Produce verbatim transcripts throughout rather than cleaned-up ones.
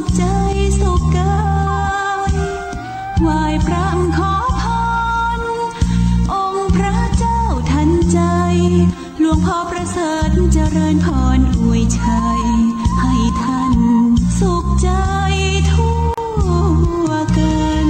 สุขใจสุขกาย ไหว้พระขอพร องค์พระเจ้าทันใจ หลวงพ่อประเสริฐเจริญพรอวยชัย ให้ท่านสุขใจทั่วกัน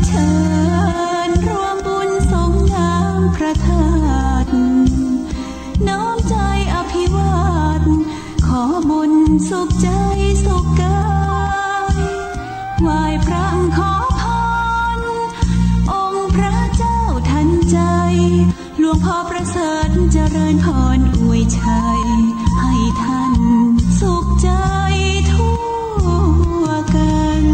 เชิญร่วมบุญทรงน้ำพระธาตุ น้อมใจอภิวาท ขอบุญสุขใจสุขกาย ไหว้พระขอพร องค์พระเจ้าทันใจ หลวงพ่อประเสริฐเจริญพรอวยชัย ให้ท่านสุขใจทั่วกัน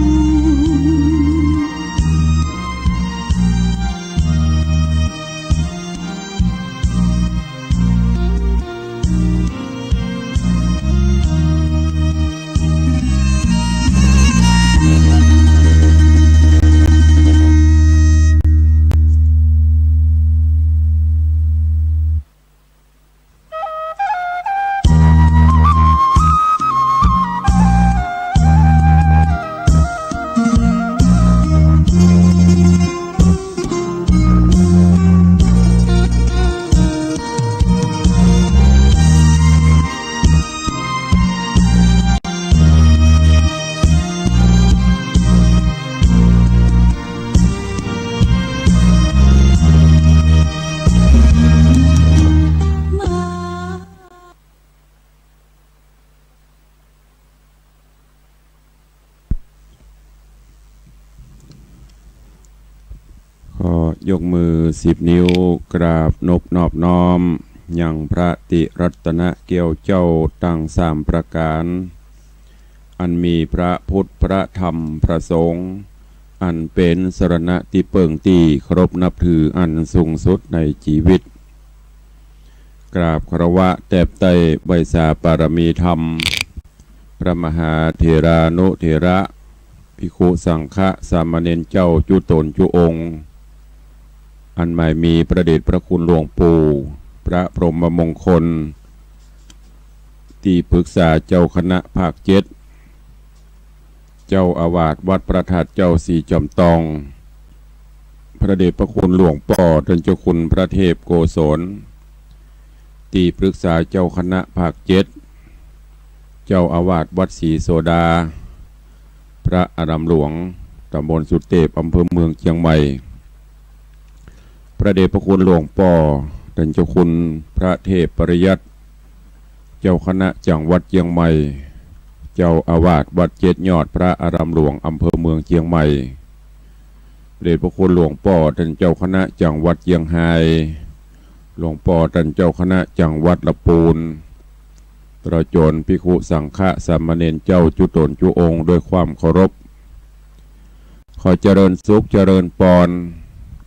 ขอยกมือสิบนิ้วกราบนบนอบน้อมยังพระติรัตนเกี้ยวเจ้าตังสามประก๋าน อันมีพระพุทธ พระธรรม พระสงฆ์ อันเป๋นสรณะตี้เปิ้งตี้เคารพนับถืออันสูงสุดในจีวิต กราบคารวะแตบใต้ไหว้สาปารมีธรรม พระมหาเถรานุเถระ ภิกขุสังฆะสามเณรเจ้าจุ๊ต๋นจุ๊องค์ อันหมายมีพระเดชพระคุณหลวงปู่ พระพรหมมงคล ตี้ปรึกษาเจ้าคณะภาคเจ็ด เจ้าอาวาสวัดพระธาตุเจ้าสีจอมตอง พระเดชพระคุณหลวงป้อต้านเจ้าคุณพระเทพโกศล ตี้ปรึกษาเจ้าคณะภาคเจ็ด เจ้าอาวาสวัดสีโสดา พระอารามหลวง ต๋ำบลสุเตพ อำเภอเมืองเจียงใหม่ พระเดชพระคุณหลวงป้อต้านเจ้าคุณพระเทพปริยัติ เจ้าคณะจังหวัดเจียงใหม่ เจ้าอาวาสวัดเจ็ดยอด พระอารามหลวง อำเภอเมืองเจียงใหม่ พระเดชพระคุณหลวงป้อต้านเจ้าคณะจังหวัดเจียงฮาย หลวงป้อต้านเจ้าคณะจังหวัดละปูน ตลอดจ๋นภิกขุสังฆะสามเณรเจ้าจุ๊ต๋นจุ๊องค์ด้วยความเคารพ ขอเจริญสุขเจริญปอน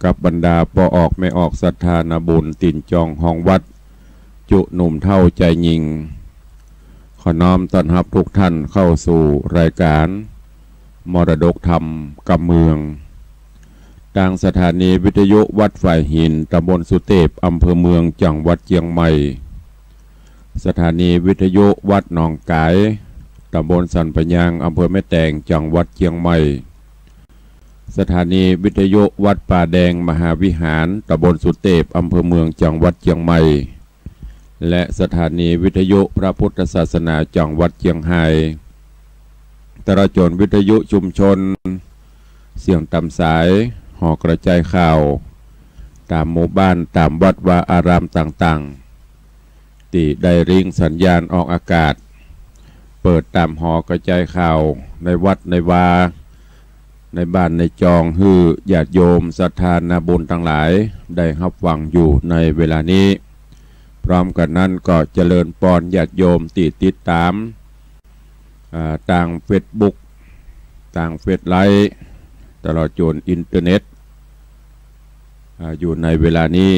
กับบรรดาป้อออกแม่ออกศรัทธานาบุญตี๋นจองฮองวัด จุ๊หนุ่มเฒ่าจายญิง ขอน้อมต้อนฮับทุกท่านเข้าสู่รายการมรดกธรรมกำเมือง ตางสถานีวิทยุวัดฝายหิน ต๋ำบลสุเตพ อำเภอเมือง จังหวัดเจียงใหม่ สถานีวิทยุวัดหนองก๋าย ต๋ำบลสันป่ายยาง อำเภอแม่แตง จังหวัดเจียงใหม่ สถานีวิทยุวัดป่าแดงมหาวิหาร ต๋ำบลสุเตพ อำเภอเมือง จังหวัดเจียงใหม่ และสถานีวิทยุพระพุทธศาสนาจังหวัดเจียงฮาย ตลอดจ๋นวิทยุชุมชน เสียงต๋ามสาย หอกระจายข่าว ต๋ามหมู่บ้าน ต๋ามวัดวาอารามต่างๆ ตี้ได้ริ่งสัญญาณออกอากาศ เปิดต๋ามหอกระจายข่าว ในวัดในวา ในบ้านในจอง หื้อญาติโยมศรัทธานาบุญตังหลายได้ฮับฟังอยู่ในเวลานี้ พร้อมกั๋นนั้นก็เจริญปอนญาติโยมตี้ติดต๋าม อ่า ตางเฟซบุ๊ก ตางเฟซไลฟ์ ตลอดจ๋นอินเทอร์เน็ต อ่า อยู่ในเวลานี้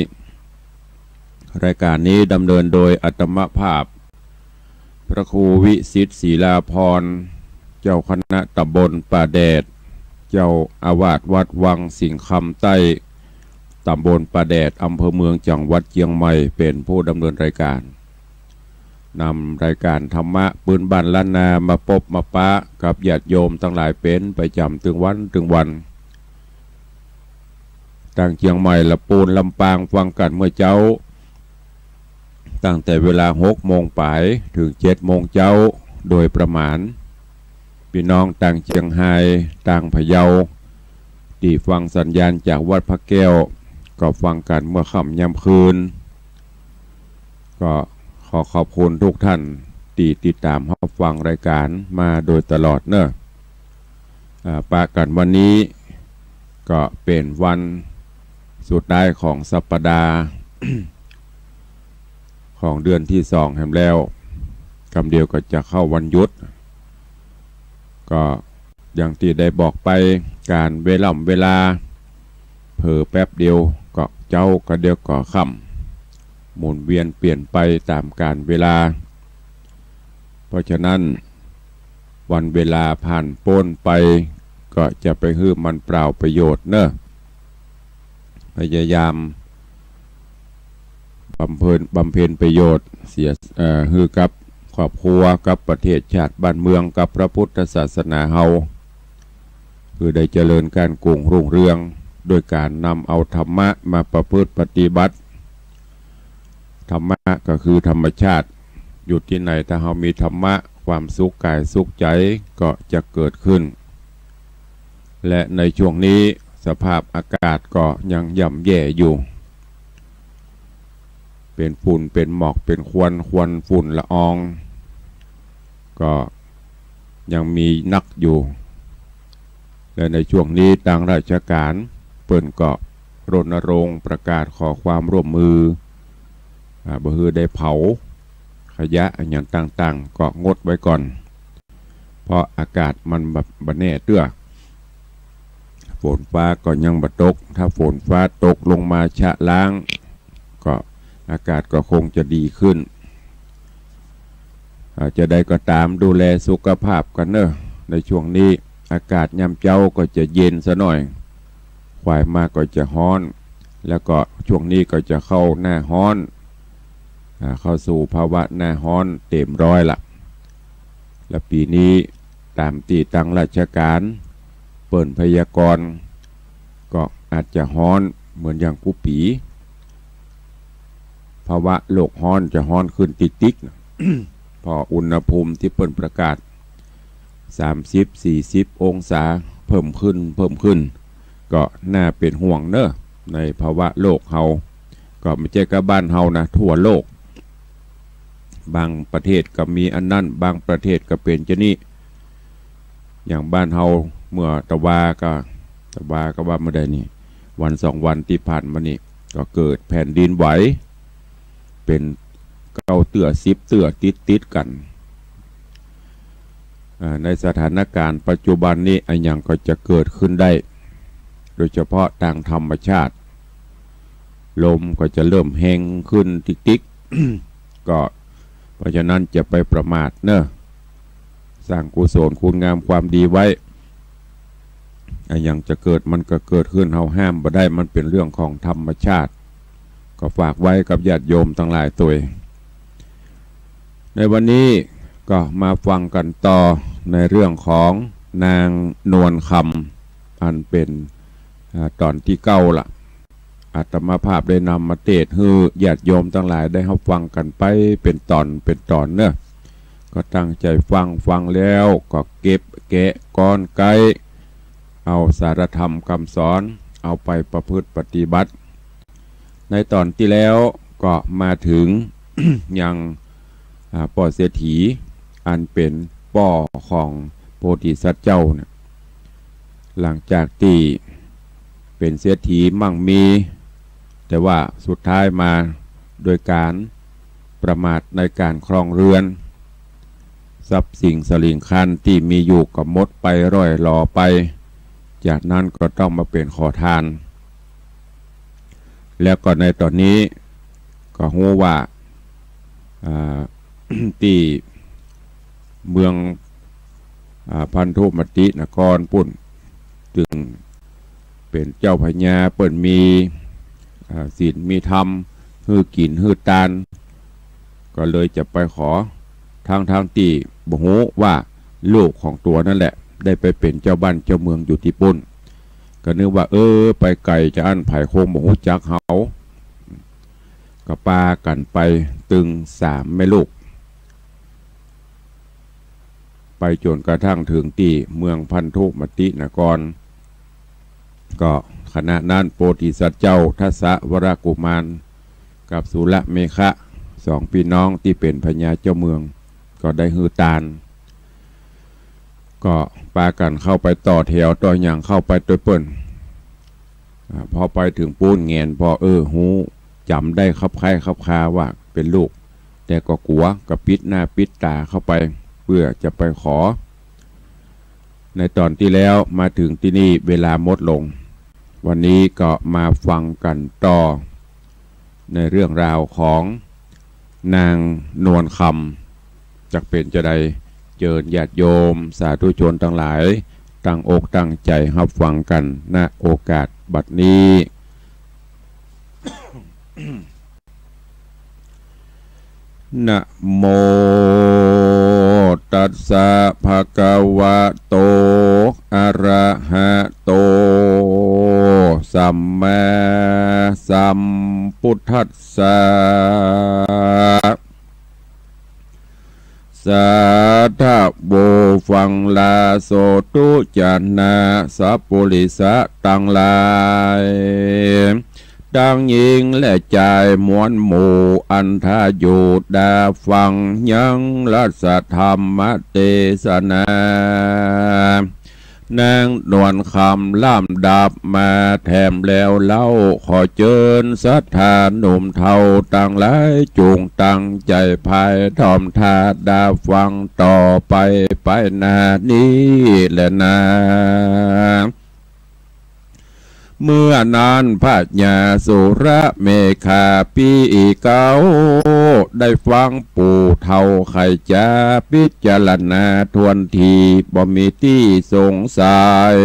รายก๋านนี้ดำเนินโดยอาตมาภาพ พระครูวิสิทธิ์ ศิลาภรณ์ เจ้าคณะตำบลป่าแดด เจ้าอาวาสวัดวังสิงห์คำใต้ ตำบลป่าแดด อำเภอเมือง จังหวัดเจียงใหม่ เป๋นผู้ดำเนินรายก๋าน นำรายก๋านธรรมะปื๊นบ้านล้านนามาปบมาปะกับญาติโยมตังหลายเป๋นประจ๋ำตึงวันตึงวัน ตางเจียงใหม่ ละปูน ลำปาง ฟังกั๋นเมื่อเจ๊า ตั้งแต่เวลาหกโมงป๋ายเถิงเจ็ดโมงเจ๊าโดยประมาณ ปี้น้องตางเจียงฮาย ตางพะเยา ตี้ฟังสัญญาณจากวัดพระแก้ว ก็ฟังกั๋นเมื่อค่ำยามคืน ก็ขอขอบคุณทุกท่านตี้ติดต๋ามฮับฟังรายก๋านมาโดยตลอดเนาะ อ่า ปะกั๋นวันนี้ก็เป๋นวันสุดท้ายของสัปดาห์ ของเดือนตี้สองแหมแล้ว กำเดียวก็จะเข้าวันหยุด ก็อย่างตี้ได้บอกไป ก๋านเวล่ำเวลา เผลอแป๊บเดียวก็เจ๊า กะเดี๋ยวก็ค่ำ หมุนเวียนเปลี่ยนไปต๋ามก๋าลเวลา เพราะฉะนั้น วันเวลาผ่านป๊นไป ก็จะไปหื้อมันเปล่าประโยชน์เนาะ พยายามบำเพ็ญ บำเพ็ญประโยชน์เสีย เอ่อ หื้อกับครอบครัว กับประเทศชาติบ้านเมือง กับพระพุทธศาสนาเฮา หื้อได้เจริญก้านกุ่งรุ่งเรือง โดยก๋านนำเอาธรรมะมาประพฤติปฏิบัติ ธรรมะก็คือธรรมชาติ อยู่ตี้ไหนถ้าเฮามีธรรมะ ความสุขก๋ายสุขใจ๋ก็จะเกิดขึ้น และในช่วงนี้สภาพอากาศก็ยังย่ำแย่อยู่ เป๋นฝุ่น เป๋นหมอก เป๋นควัน ควันฝุ่นละออง ก็ยังมีนักอยู่ และในช่วงนี้ตางราชก๋าลเปิ้นก็รณรงค์ประกาศขอความร่วมมือ อ่า บ่หื้อได้เผาขยะอะหยังต่างๆ ก็งดไว้ก่อน เพราะอากาศมันบ่ บ่แน่เตื้อ ฝนฟ้าก็ยังบ่ตก ถ้าฝนฟ้าตกลงมาชะล้าง ก็อากาศก็คงจะดีขึ้น อ่า จะใดก็ต๋าม ดูแลสุขภาพกั๋นเนาะ ในช่วงนี้อากาศยามเจ๊าก็จะเย็นซะหน่อย ขวายมาก็จะฮ้อน แล้วก็ช่วงนี้ก็จะเข้าหน้าฮ้อน อ่า เข้าสู่ภาวะหน้าฮ้อนเต๋มร้อยละ และปี๋นี้ต๋ามตี้ตางราชก๋าลเปิ้นพยากรณ์ ก็อาจจะฮ้อนเหมือนอย่างกู้ปี๋ ภาวะโลกฮ้อนจะฮ้อนขึ้นติ๊กๆ เพราะอุณหภูมิตี้เปิ้นประกาศ สามสิบ สี่สิบ องศา เพิ่มขึ้น เพิ่มขึ้น ก็น่าเป๋นห่วงเนาะ ในภาวะโลกเฮา ก็บ่ใจ้ก้าบ้านเฮานะ ทั่วโลก บางประเทศก็มีอันนั้น บางประเทศก็เป๋นจานี้ อย่างบ้านเฮาเมื่อตะวาก็ ตะวาก็ว่าเมื่อใดนี่ วันสองวันตี้ผ่านมานี่ ก็เกิดแผ่นดินไหว เป๋นเก้าเตื้อสิบเตื้อติดๆ กั๋น อ่า ในสถานก๋าลปัจจุบันนี้อะหยังก็จะเกิดขึ้นได้ โดยเฉพาะตางธรรมชาติ ลมก็จะเริ่มแฮงขึ้นติ๊กๆ ก็ เพราะฉะนั้นจะไปประมาทเนาะ สร้างกุศลคุณงามความดีไว้ อะหยังจะเกิดมันก็เกิดขึ้น เฮาห้ามบ่ได้ มันเป๋นเรื่องของธรรมชาติ ก็ฝากไว้กับญาติโยมตังหลายตวย ในวันนี้ก็มาฟังกั๋นต่อในเรื่องของนางนวลคำ อันเป๋น อ่า ต๋อนตี้เก้าละ อาตมาภาพได้นำมาเตสน์หื้อญาติโยมตังหลายได้ฮับฟังกั๋นไปเป๋นต๋อนเป๋นต๋อนเนาะ ก็ตั้งใจ๋ฟัง ฟังแล้วก็เก็บแกะก้อนไก๊ เอาสาระธรรมกำสอนเอาไปประพฤติปฏิบัติ ในต๋อนตี้แล้วก็มาเถิง ยัง อ่า ป้อเศรษฐี อันเป๋นป้อของโพธิสัตว์เจ้าเนี่ย หลังจากตี้เป๋นเศรษฐีมั่งมี แต่ว่าสุดท้ายมาโดยก๋านประมาทในก๋านครองเรือน ทรัพย์สินสะหลิงคารตี้มีอยู่ก็หมดไปร่อยหรอไป จากนั้นก็ต้องมาเป๋นขอทาน แล้วก็ในต๋อนนี้ก็ฮู้ว่า อ่า ตี้เมือง อ่า พันธุมตินครปู๊น ตึงเป๋นเจ้าพญา เปิ้นมี อ่า ศีลมีธรรม หื้อกิ๋นหื้อตาน ก็เลยจะไปขอ ทั้งๆ ตี้บ่ฮู้ว่าลูกของตั๋วนั่นแหละ ได้ไปเป๋นเจ้าบ้านเจ้าเมืองอยู่ตี้ปู๊น ก็นึกว่า เออ ไปไก๋จาอั้น ใผคงบ่ฮู้จักเฮา ก็ปากั๋นไปตึงสามแม่ลูก ไปจ๋นกระทั่งเถิงตี้เมืองพันธุมตินคร ก็ขณะนั้นโพธิสัตว์เจ้าทัสสะวรกุมาร กับสุรเมขะ สองปี้น้องตี้เป๋นพญาเจ้าเมือง ก็ได้หื้อตาน ก็ปากั๋นเข้าไปต่อแถวต่อหยังเข้าไปตวยเปิ้น อ่า พอไปเถิงปู๊นแหงนผ่อ เออ ฮู้ จ๋ำได้คับใคร่คับคาว่าเป๋นลูก แต่ก็กั๋ว ก็ปิดหน้าปิดต๋าเข้าไป เปื้อจะไปขอ ในต๋อนตี้แล้วมาเถิงตี้นี่เวลาหมดลง วันนี้ก็มาฟังกั๋นต่อ ในเรื่องราวของนางนวลคำ จักเป๋นจาใด เจิญญาติโยมสาธุชนตังหลาย ตั้งอกตั้งใจ๋ฮับฟังกั๋น ณ โอกาสบัดนี้ นะโมตัสสะ ภะคะวะโต อะระหะโต สัมมาสัมพุทธัสสะ สาธะ ฟังลาโสตุ จะนะสัปปุริสะตังหลาย ตังญิงและจาย มวลหมู่อันทาอยู่ดาฟังยังรัสธรรมเตสนา นางนวลคำลำดับมาแถมแล้วเล่า ขอเจิญศรัทธาหนุ่มเฒ่าตังหลาย จุ่งตั้งใจ๋ไพร่ถ่อมถ้าดาฟังต่อไปไปหน้านี้แลนา เมื่อนั้นพญาสุรเมขะปี้เก๊า ได้ฟังผู้เฒ่าไขจ๋า พิจารณาถ้วนที บ่มีตี้สงสัย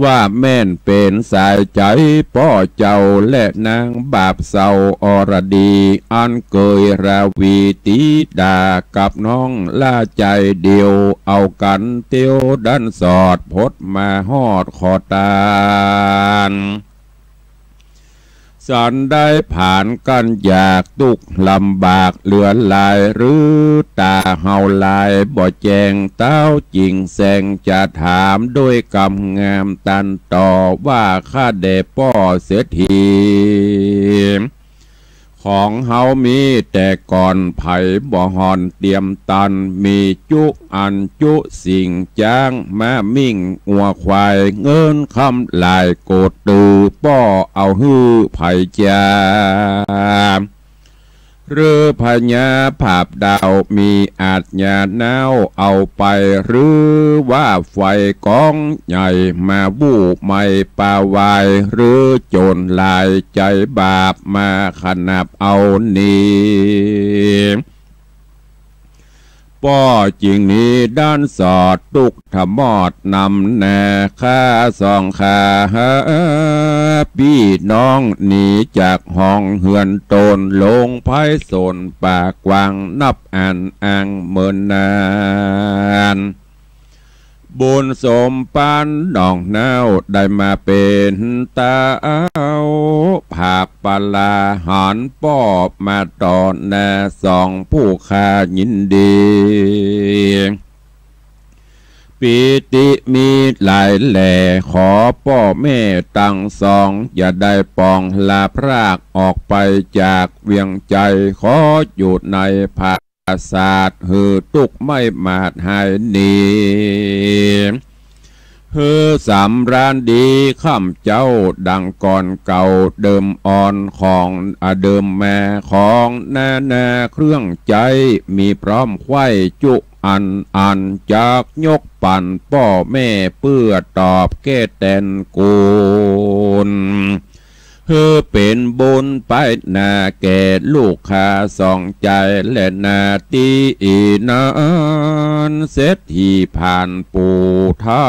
ว่าแม่นเป๋นสายใจ๋ป้อเจ้า และนางบ่าวสาวอรดี อันเกยราวีติดากับน้องลาใจ๋เดียว เอากั๋นเตียวดั้นสอด พดมาฮอดขอตาน สันได้ผ่านกั้นยากตุ๊กข์ลำบากเหลือหลาย หรือต๋าเฮาหลายบ่แจ้ง เต๊าจิ่งแสงจะถาม ด้วยกำงามตันต่อว่า ข้าแด่ป้อเศรษฐี ของเฮามีแต่ก่อน ใผบ่ห่อนเตรียมตัน มีจุอันจุสิ่งจ๊าง ม้ามิ่งงัวควาย เงินคำหลายโกด ตือป้อเอาหื้อไผจา หรือพญาผาบดาว มีอาชญาน้าวเอาไป หรือว่าไฟก๋องใหญ่มาบู้ไหม้ป่าไว หรือโจรหลายใจ๋บาป มาขนาบเอาหนี ป้อจิ่งหนีดั้นสอดตุ๊กข์ทะมอดนำหน้า ข้าสองข้าปี้น้องหนีจากห้องเฮือนต๋น ลงไพศลป่ากว้าง นับอันอ้างเมินนาน บุญสมปันน้องน้าวได้มาเป๋นเต๊า ผาบปลาหันป้อมาต่อหน้า สองผู้ข้ายินดี ปีติมีหลายแหล่ ขอป้อแม่ตังสอง อย่าได้ป่องลาพรากออกไปจากเวียงใจ๋ ขออยู่ในผา สาทหื้อตุ๊กข์ไม่หมาดหายหนี หื้อสำราญดีข้ามเจ้าดังก่อนเก่าเดิมอ่อนของ อ่า เดิมมาของนานาเครื่องใจ๊มีพร้อมไขว้จุอันอันจักยกปั๋นป้อแม่เปื้อตอบแก้แตนกูล หื้อเป๋นบุญไปหน้าแก่ลูกข้าสองใจ๋แลนาตี้อี้นั้น เศรษฐีผ่านปู่เฒ่า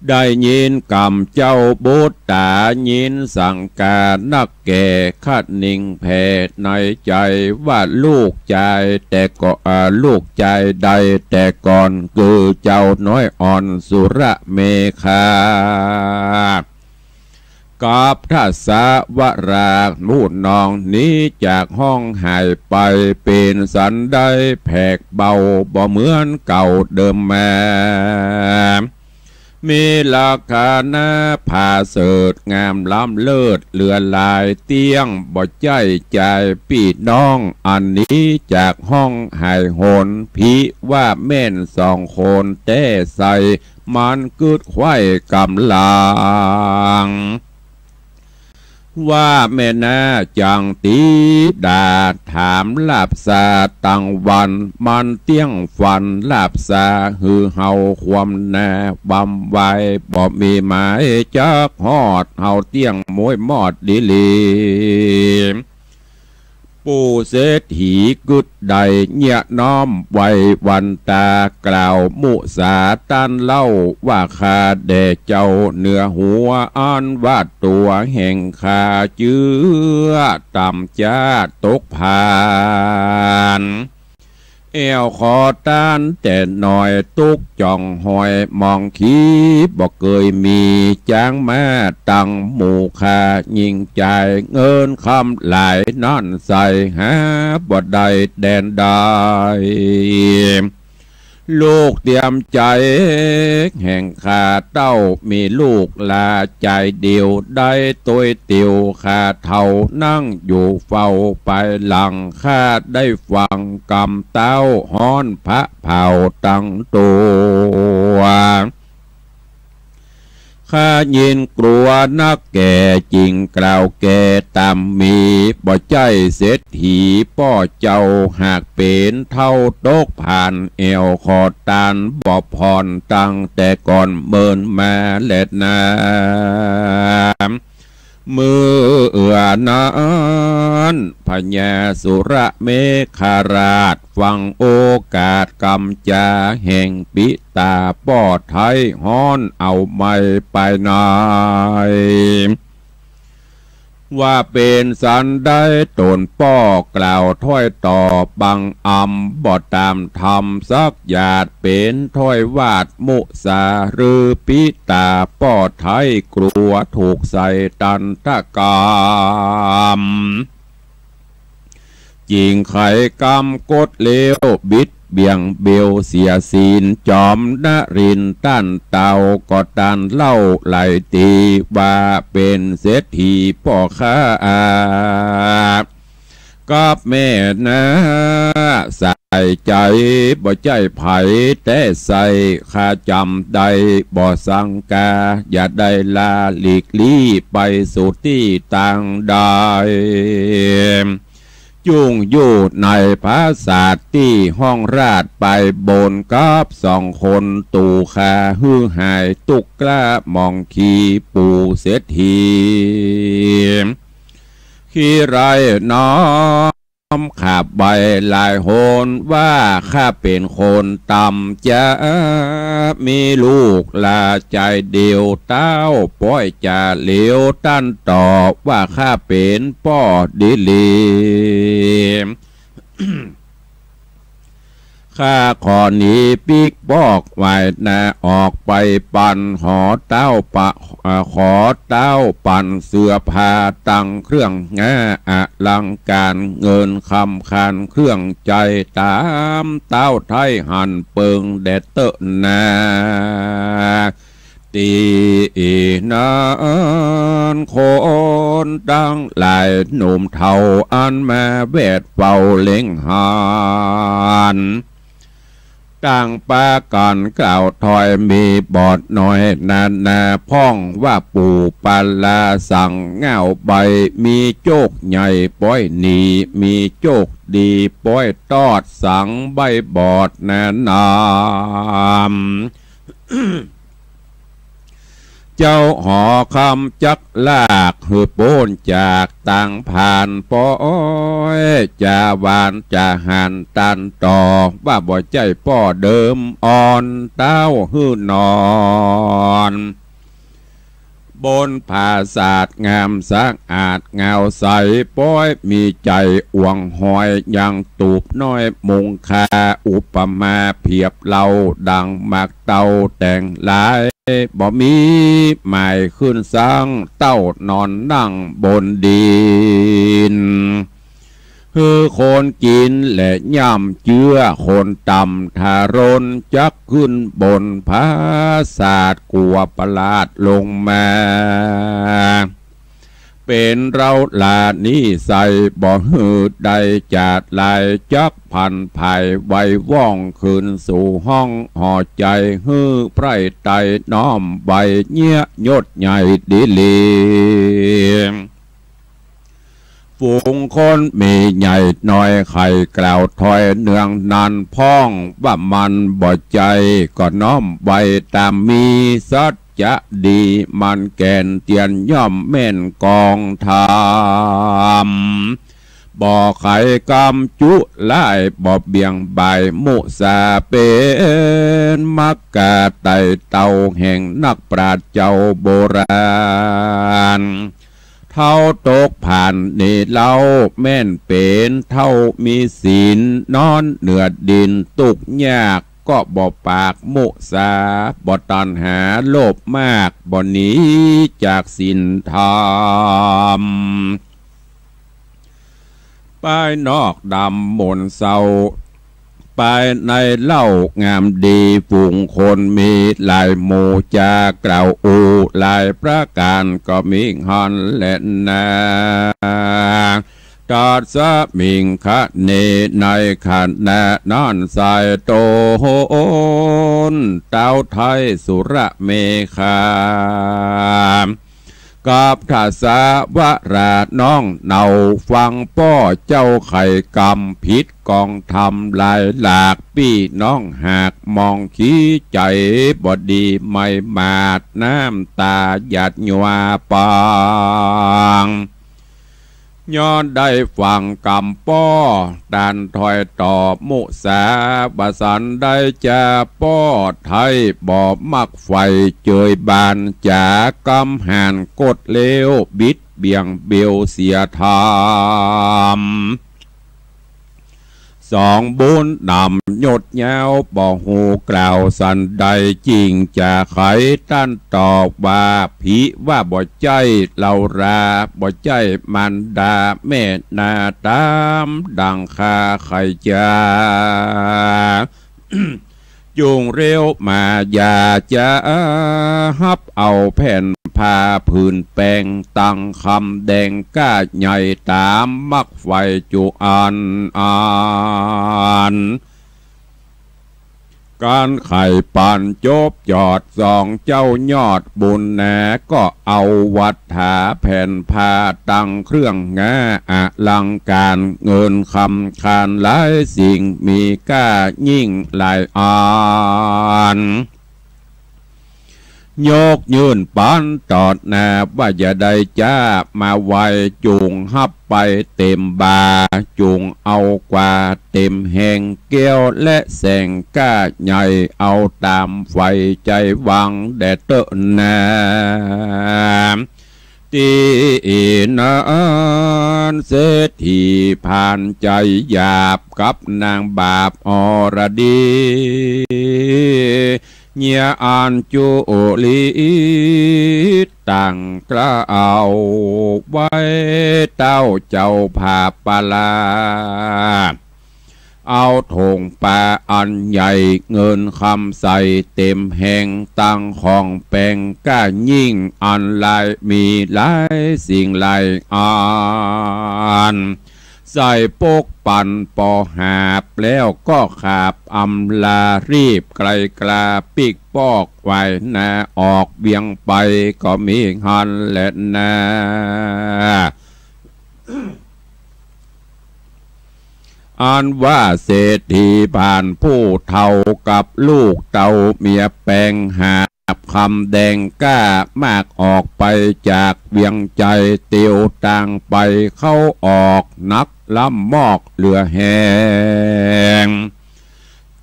ได้ยินกำเจ้าบุตต๋ายินสังกานักแก่คะนิงแผ่ในใจ๋ว่าลูกจายแต่ก่อน อ่า ลูกจายใดแต่ก่อนคือเจ้าน้อยอ่อนสุรเมขลา กับทศวราชหมู่น้องหนีจากห้องหายไป เป๋นสันใดแผกเบาบ่เหมือนเก่าเดิมมา มีราคาหน้าผาเสริฐงามล้ำเลิศเหลือหลายเตี้ยงบ่ใจ้จายปี้น้องอันหนีจากห้องหายหน ผิว่าแม่นสองคนแต๊ใส่ มันกึ๊ดไขว้ก๋ำลัง ว่าแม่นาจั๋งติดาถามหลับสาตังวัน มันเตี้ยงฝันหลับสาหื้อเฮาความนาบำไว บ่มีหมายจักฮอดเฮาเตี้ยงมวยมอดดีหลี ปู่เศรษฐีกึ๊ดได้เยียะน้อมไว้วันต๋ากล่าวมุสาต้านเล่าว่า ข้าแด่เจ้าเหนือหัวอันว่าตั๋วแห่งข้าเจื้อต่ำจ๊าตกผาน แอ่วขอต้านแต่น้อยตุ๊กจ่องหอยมองขีบ่เกยมี จ๊างมาตังหมู่ข้ายิ่งจ่ายเงินคำหลายนั้นใส่หาบ่ได้แดนใด ลูกเตียมใจ๋แห่งข้าเต้ามีลูกหลาใจ๋เดียวได้ตวยเตียว ข้าเฒ่านั่งอยู่เฝ้าไปหลัง ข้าได้ฟังกำเต้าฮ้อนพระเผาตังตั๋ว ข้ายินกลัวนักแก่จิ่งกล่าวแก่ต่ำมี บ่ใจ้เศรษฐีป้อเจ้าหากเป๋นเฒ่าตกผาน แอ่วขอต้านบ่ผ่อนตั้งแต่ก่อนเมินมาแลนา เมื่อนั้นพญาสุรเมขราชฟังโอกาสกำจาแห่งปิตาป้อไท้ฮ้อนเอาไม้ไปใน ว่าเป๋นสันใดต๋นป้อกล่าวถ้อยตอบบังอำบ่ต๋ามธรรมสักหยาด เป๋นถ้อยวาทมุสาหรือปิตาป้อไท้กลัวถูกใส่ตันตกรรม จิ่งไขกรรมกฎเลวบิดเบี่ยงเบลเสียศีล จอมนรินทร์ต้านเต้าก็ต้านเล่าหลายตี้ ว่าเป๋นเศรษฐีป้อข้ากับแม่นาใส่ใจ๋บ่ใจ้ใผแต๊ใส่ ข้าจ๋ำได้บ่สังกา อย่าได้ลาหลีกลี้ไปสู่ตี้ต่างใด จุ่งอยู่ในปราสาทตี้ห้องราชไปบนกับสองคน ตู่ข้าหื้อหายตุ๊กล้าหมองขี ปู่เศรษฐี ขี้ไร้น้อมขาบใบหลายหน ว่าข้าเป๋นคนต่ำจ๊า มีลูกหลาใจ๋เดียว เต้าป้อยจ๋าเหลว ต้านตอบว่าข้าเป๋นป้อดีหลี ข้าขอหนีปิ๊กปอกวายนาออกไปปันหอเต้าปะ เอ่อ ขอเต้าปันเสื้อผ้าตังเครื่องงาอลังก๋าน เงินคำคานเครื่องใจ๊ต๋ามเต้าไท้หันเปิงแด่เต๊อะนา ตี้นั้นคนตังหลายหนุ่มเฒ่าอันมาแวดเฝ้าเล็งหัน ต่างปากั๋นกล่าวถอย มีบอดน้อยนานาพ่อง ว่าปู่ปาลาสังเหง้าใบ มีโจกใหญ่ป้อยหนี มีโจกดีป้อยตอด สังใบบอดนานา เจ้าหอคำจักลากหื้อป๊นจากตางผ่าน ป้อยจะหวานจะหันตันต่อ ว่าบ่ใจ้ป้อเดิมอ่อน เต๊าหื้อนอน บนผาสาทงามสะอาดเงาใส ป้อยมีใจ๋อ่วงหอย ยังตูบน้อยมุงคา อุปมาเปรียบเหล่าดั่งหมากเตาแต่งหลาย บ่มีหมายขึ้นสัง เต้านอนนั่งบนดิน หื้อคนกิ๋นและย่ำเจื้อ คนต่ำทารนจักขึ้นบนผาสาท กั๋วประหลาดลงมา เป๋นเร้าหลานิสัย บ่หื้อได้จาดลาย จักผันผายไวว่อง ขึ้นสู่ห้องหอใจ๋ หื้อใผร่ไตร้น้อมไว เยียะยศใหญ่ดีหลี ฝูงคนมีใหญ่น้อย ใค่กล่าวถอยเนืองนั้นพ่อง ว่ามันบ่ใจ้ก็น้อมไวต๋ามมี สัจจะดีมันแก่นเตียนย่อมแม่นกองธรรม บ่ใค่กำจุร้าย บ่เบี่ยงบ่ายมุสา เป๋นมรรคาไต่เต้าแห่งนักปราชญ์เจ้าโบราณ เฒ่าตกผ่านนี้เล่า แม่นเป๋นเฒ่ามีศีล นอนเหนือดินตุ๊กข์ยาก ก็บ่ปากมุสา บ่ตัณหาโลภมาก บ่หนีจากศีลธรรม ภายนอกดำหม่นเศร้า ภายในเล่างามดี ฝูงคนมีหลายหมู่ จะกล่าวอู้หลายประก๋าน ก็มีหั้นแลนา ตัสมิงคะเน ในขณะนั้นสายตน เต๊าไท้สุรเมขา กับทศวราน้องเนา ฟังป้อเจ้าไขกำผิดกองธรรมหลายหลาก ปี้น้องหากมองขี้ใจ๋บ่ดี ไม่หมาดน้ำต๋าหยาดยัวปาง ย้อนได้ฟังกำป้อ ตันถอยต่อมุสา บ่สันได้จะป้อไท้ บ่มักใฝ่เจยบานจ๋า กำหานกดเลว บิดเบี่ยงเบลเสียธรรม สองบุญนำยศยาว บ่ฮู้กล่าวสันใด จิ่งจะไขตันตอบว่า ผิว่าบ่ใจ้เล่ารา บ่ใจ้มารดาแม่นา ต๋ามดั่งข้าไขจา จุ่งเร็วมาอย่าจะฮับเอาแผ่นผ้าผืนแป๋ง ตังคำแดงก้าใหญ่ ต๋ามมักใฝ่จุอันอัน ก๋านไขปันจบจอด สองเจ้ายอดบุญนา ก็เอาวัตถาแผ่นผ้า ตังเครื่องงาอลังก๋าน เงินคำคานหลายสิ่ง มีก้ายิ่งหลายอัน ยกยื่นปันตอดหน้า ว่าอย่าได้จ๊ามาไหว้ จุ่งฮับไปเต็มบ่า จุ่งเอากว่าเต็มแฮง แก้วและแสงก้าใหญ่ เอาต๋ามใฝ่ใจ๋หวังแด่เต๊อะนา ตี้นั้นเศรษฐีผ่านใจ๋หยาบ กับนางบาปอรดี เยียะอันจุลิตตังกล่าวไว้ เต้าเจ้าผ้าปลา เอาถงปาอันใหญ่ เงินคำใส่เต็มแฮง ตังของแป๋งก้ายิ่ง อันหลายมีหลายสิ่งหลายอัน ใส่ปกปันปอหาบ แล้วก็ขาบอำลา รีบไกลกลา ปิ๊กปอกไหว้หน้าออกเวียงไป ก็มีหั้นแลนา อันว่าเศรษฐีผ่านผู้เฒ่า กับลูกเต้าเมียแป๋ง หาบคำแดงกล้ามาก ออกไปจากเวียงไจ เตียวตางไปเข้าออก หนักล้ำมอกเหลือแฮง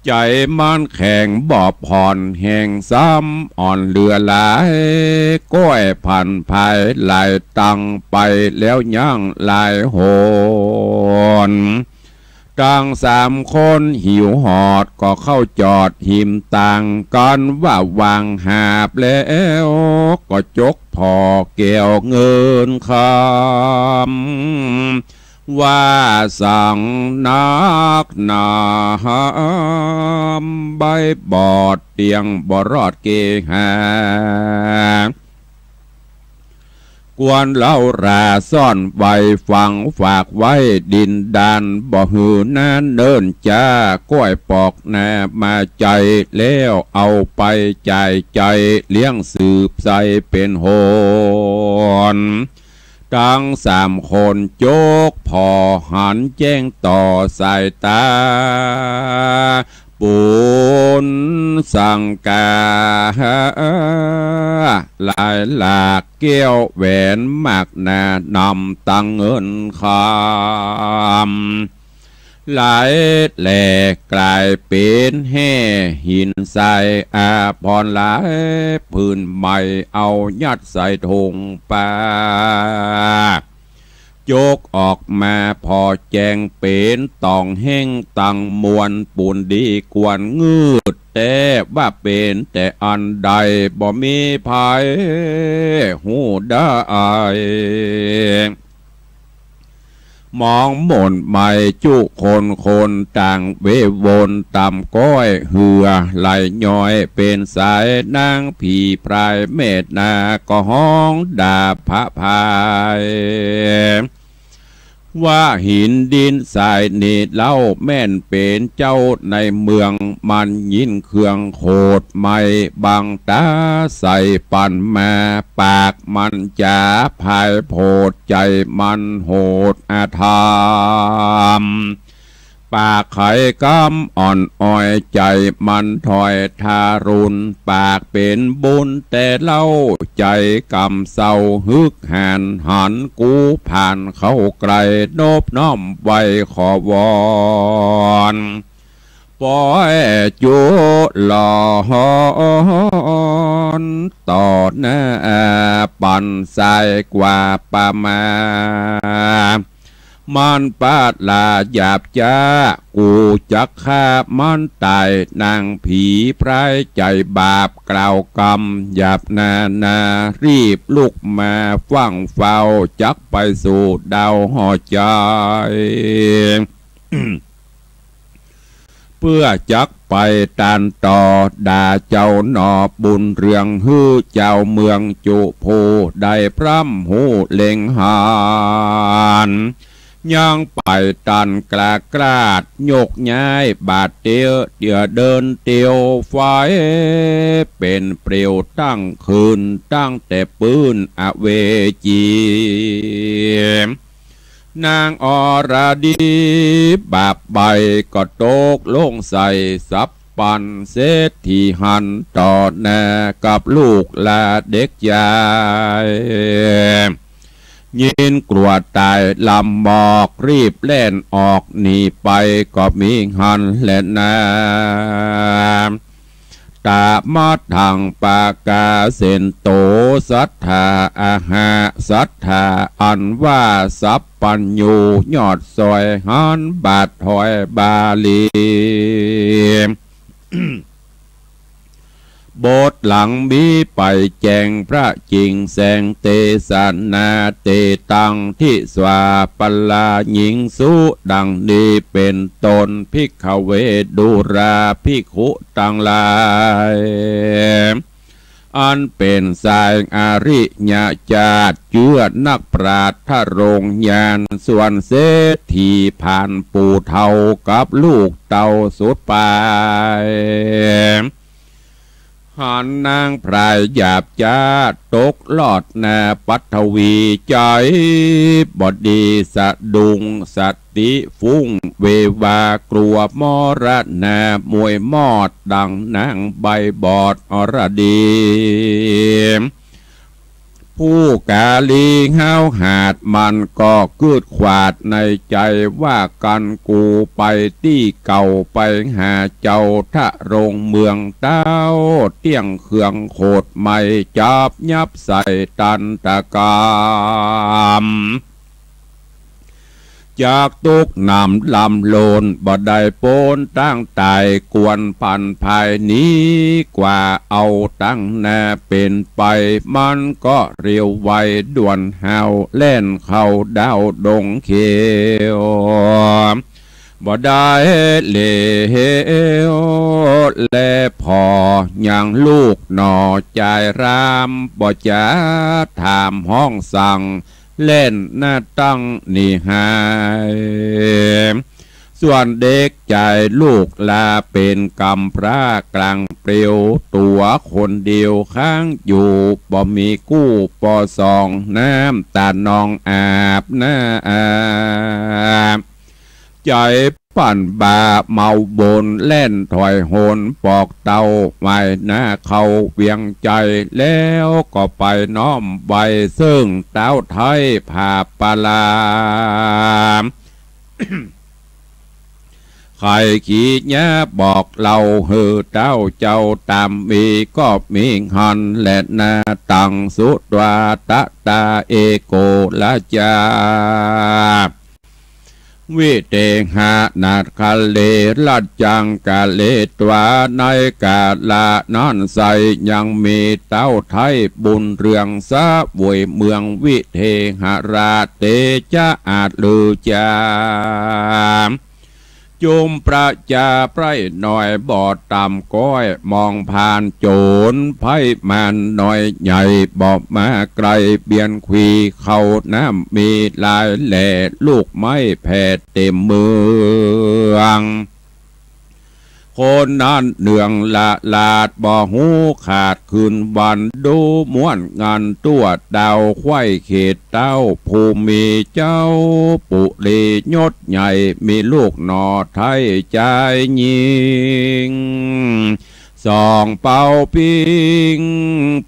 ใจ๋มันแข็งบ่ผ่อนแฮงซ้ำ อ่อนเหลือหลาย ก้อยผันผายหลายตัง ไปแล้วยังหลายหน ตังสามคนหิวหอด ก็เข้าจอดหิมตาง กันว่าวางหาบแล้ว ก็จกผ่อแก้วเงินคำ ว่าสังนักหนา ใบบอดเตียงบ่รอดเกหา ควรเล่าราซ่อนไว้ ฝังฝากไว้ดินดาน บ่หื้อหน้าเนิ่นจ้า ก้อยปอกหน้ามาใจ๋ แล้วเอาไปจ่ายใจ๊ เลี้ยงสืบใส่เป๋นหน ตังสามคนจกผ่อหันแจ้งต่อสายต๋า ปูนสังกา หลายหลากแก้วแหวนมากหนานำตังเงินคำ หลายแหล่กล๋ายเป๋นแฮ่หินทราย อาภรณ์หลายผืนใหม่ เอายัดใส่ถุงป๋า จกออกมาผ่อแจ้งเป๋นต่องแห้งตังมวล ปูนดีกวนงืด แต่ว่าเป๋นแต่อันใด บ่มีใผฮู้ได้ มองหม่นไหม้จุคนคน ต่างเววนต่ำก้อยเหือ ไหลย้อยเป๋นสาย นางผีพรายแม่นา ก็ฮ้องด่าผะพาย ว่าหินดินทรายนี้เล่า แม่นเป๋นเจ้าในเมือง มันยินเครื่องโขดไหม้ บังต๋าใส่ปันมา ปากมันจ๋าพายโผด ใจ๋มันโหดอธรรม ปากไขกำอ่อนอ้อย ใจ๋มันถ้อยทารุณ ปากเป๋นบุญแต่เล่า ใจ๋กำเศร้าฮึกหาญ หันกูผ่านเข้าใกล้ นบน้อมไหว้ขอวอน ปอยจุลอน ต่อหน้าปันทรายกว่าประมาณ มันปาดลาหยาบจ๊า กูจักฆ่ามันต๋าย นางผีพรายใจ๋บาป กล่าวกำหยาบนานา รีบลุกมาฟั่งเฝ้า จักไปสู่ดาวหอใจ๋ เปื้อจักไปตานต่อ ด่าเจ้าหน่อบุญเรือง หื้อเจ้าเมืองจุผู้ได้พร่ำฮู้เล็งหัน ยังไปตันกล้ากล้าด ยกย้ายบาดเตียว เตียวเดินเตียวไฟ เป๋นเปลวตั้งคืน ตั้งแต่ปื้นอเวจี นางอรดีบาปใบ้ก็ตกลงใส่สัพพัญเศรษฐีหันต่อหน้ากับลูกหลานเด็กชาย ยินกลัวต๋ายลำมอกรีบแล่นออกหนีไปก็มีหันแลนา ตะมะทังปะกาเสนโต สัตถาอะหะ สัตถาอันว่าสัพพัญญู ยอดซอยหันบาทถอยบาลี บทหลังมีไปแจ้งพระจิงแสงเตสนา เตตังทิสาปะลาญิงสุ ดังนี้เป๋นต้น ภิกขเว ดูราภิกขุตังหลาย อันเป๋นสายอริยะจาติ เจื้อนักปราชญ์ทรงญาณ ส่วนเศรษฐีผ่านปู่เฒ่ากับลูกเต้าสุดป๋าย หันนางพรายหยาบจ๊าตกลอดนาปัทวี ใจ๋บ่ดีสะดุ้ง สติฟุ้งเววา กลัวมรณะมวยมอด ดังนางใบบอดอรดี ผู้กาลีห้าวหาญมันก็กึ๊ดขวาดในใจ๋ว่า กั๋นกูไปตี้เก่า ไปหาเจ้าทรงเมืองเต้า เตี้ยงเคืองโขดไหม้ จับยับใส่ตันตกรรม จากตุ๊กข์หนำลำโลน บ่ได้ป๊นตั้งต๋าย ควรผันภายหนีกว่า เอาตังหน้าเป๋นไป มันก็เร็วไวด่วนห้าว แล่นเข้าด้าวดงเขียว บ่ได้เหลียวแลผ่อ ยังลูกหน่อจายราม บ่จ๋าถามฮ้องสั่ง แล่นหน้าตังหนีหาย ส่วนเด็กจายลูกลา เป๋นกำพร้ากลางเปลี่ยว ตั๋วคนเดียวค้างอยู่ บ่มีกู้ปอสอง น้ำต๋านองอาบหน้าอาบ ใจ๋ปั่นบ่าเมาบน แล่นถอยหนปอกเต้า ไหว้หน้าเข้าเวียงใจ๋ แล้วก็ไปน้อมไหว้ เซิ่งเต้าไท้ผาปลา ใค่ขีย้าบอกเล่าหื้อเต้าเจ้าต๋ามมี ก็มีหั้นแลนา ตังสุตวาตะตา เอโกราจา วิเทหะนาถะเล รัจจังกะเลตวา ในกาละนั้นไส้ ยังมีเต้าไท้บุญเรือง เสวยเมืองวิเทหราช เตจะอาจลือจา จุมประจาไพร่น้อย บ่ต่ำก้อย มองผ่านโจ๋รไพร่มารน้อยใหญ่ บ่มาไก๋เบียนขวี เข้าน้ำมีหลายแหล่ ลูกไม้แผ่เต๋มเมือง คนนั้นเนืองละลาด บ่ฮู้ขาดคืนวัน ดูม่วนงันตั้วดาว ใคว่เขตเต้า ผู้มีเจ้าปุรียศใหญ่ มีลูกหน่อไท้จายญิง สองเป้าปิ้ง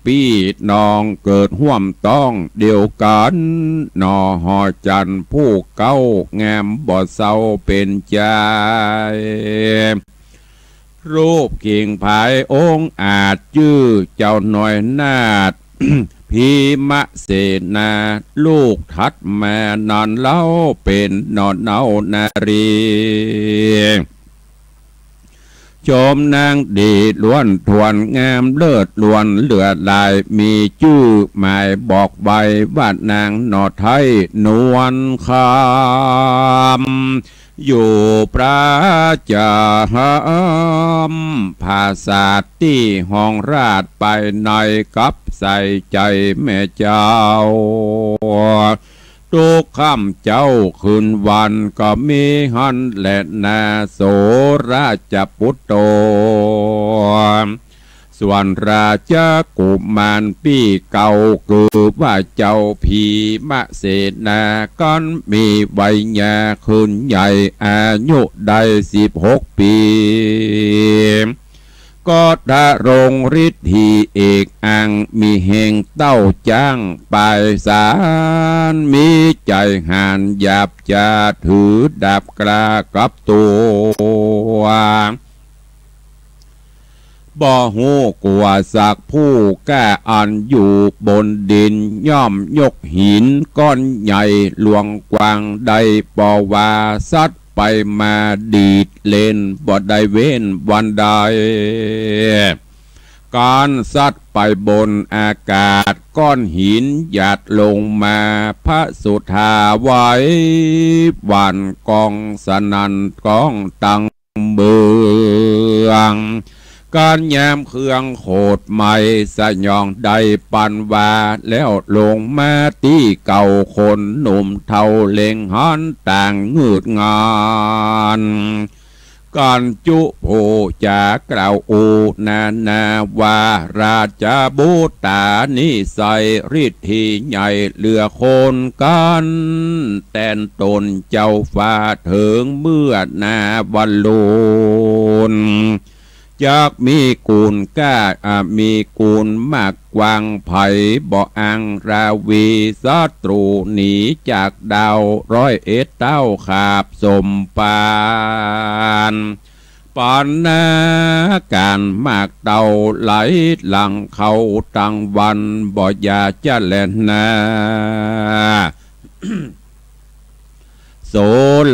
ปี้น้องเกิดฮ่วมต๊องเดียวกั๋น หน่อหอจันทร์ผู้เก๊างาม บ่เศร้าเป๋นจาย รูปขิงผายองอาจ จื้อเจ้าน้อยนาถ พีมเสนา ลูกถัดมานั้นเล่า เป๋นหน่อเนานารี ชมนางดีล้วนถ้วน งามเลิศล้วนเหลือหลาย มีจื้อหมายบอกไว้ ว่านางหน่อไท้นวลคำ อยู่ประจำผาสาทตี้ห้องราชย์ไปใน กับใส่ใจ๋แม่เจ้า ทุกค่ำเจ๊าคืนวัน ก็มีหั้นแลนา โสราชปุตโต ส่วนราชกุมารปี้เก๊า คือว่าเจ้าพีมเสนา กั๋นมีวัยยาขึ้นใหญ่ อายุได้สิบหกปี๋ ก็ทรงฤทธีเอกอัง มีแฮงเต้าจ๊างปายสาร มีใจ๋หาญหยาบจ๊า ถือดาบกล้ากับตั๋ว บ่ฮู้กั๋วสักผู้ ก้าอันอยู่บนดิน ย่อมยกหินก้อนใหญ่หลวงกว้างได้ บ่ว่าสัตว์ไปมาดีดเล่น บ่ได้เว้นวันใด กั๋นสัตว์ไปบนอากาศ ก้อนหินหยาดลงมา พระสุธาไหวหวั่น ก้องสนั่นก้องตังเมือง กั๋นยามเครื่องโขดไหม้ สยองได้ปันว่า แล้วลงมาตี้เก๊าคน หนุ่มเฒ่าเล็งหันต่างงืดงาน กั๋นจุผู้จ๋ากล่าวอู้นานาว่า ราชบุตรานิสัยฤทธิใหญ่เหลือคน กั๋นแต๋นต๋นเจ้าฟ้าเถิงเมื่อนาวันลุน จักมีกุณกล้า อ่า มีกุณมากกว้าง ใผบ่อั้งราวี ศัตรูหนีจากดาว ร้อยเอ็ดเต้าขาบสมปาน ปานนาก๋านมากเต้าไหลหลังเข้าตังวัน บ่อย่าจะแลนา โส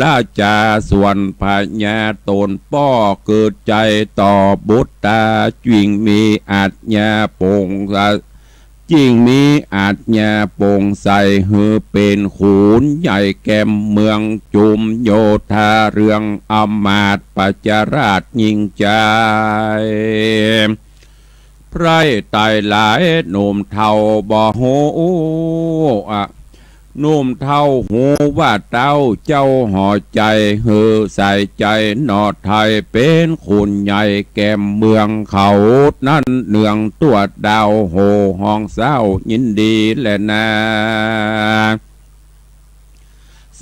ราจาส่วนพญาต๋นป้อ เกิดใจ๋ต่อบุตรา จึงมีอาจญาโปร่งใส จึงมีอาจญาโปร่งใส หื้อเป๋นขุนใหญ่แก่มเมือง จุมโยธาเรืองอำมาตย์ประชาราษฎร์ยิ่งใจ๋ ใผใต้หลายหนุ่มเฒ่าบ่ฮู้ อ่ะ หนุ่มเฒ่าฮู้ว่าเต้าเจ้าห่อใจ๋ หื้อใส่ใจ๋หน่อไทย เป๋นขุนใหญ่แก่มเมืองเขา นั้นเนืองตั๋วดาว โห่ฮ้องเศร้ายินดีแลนา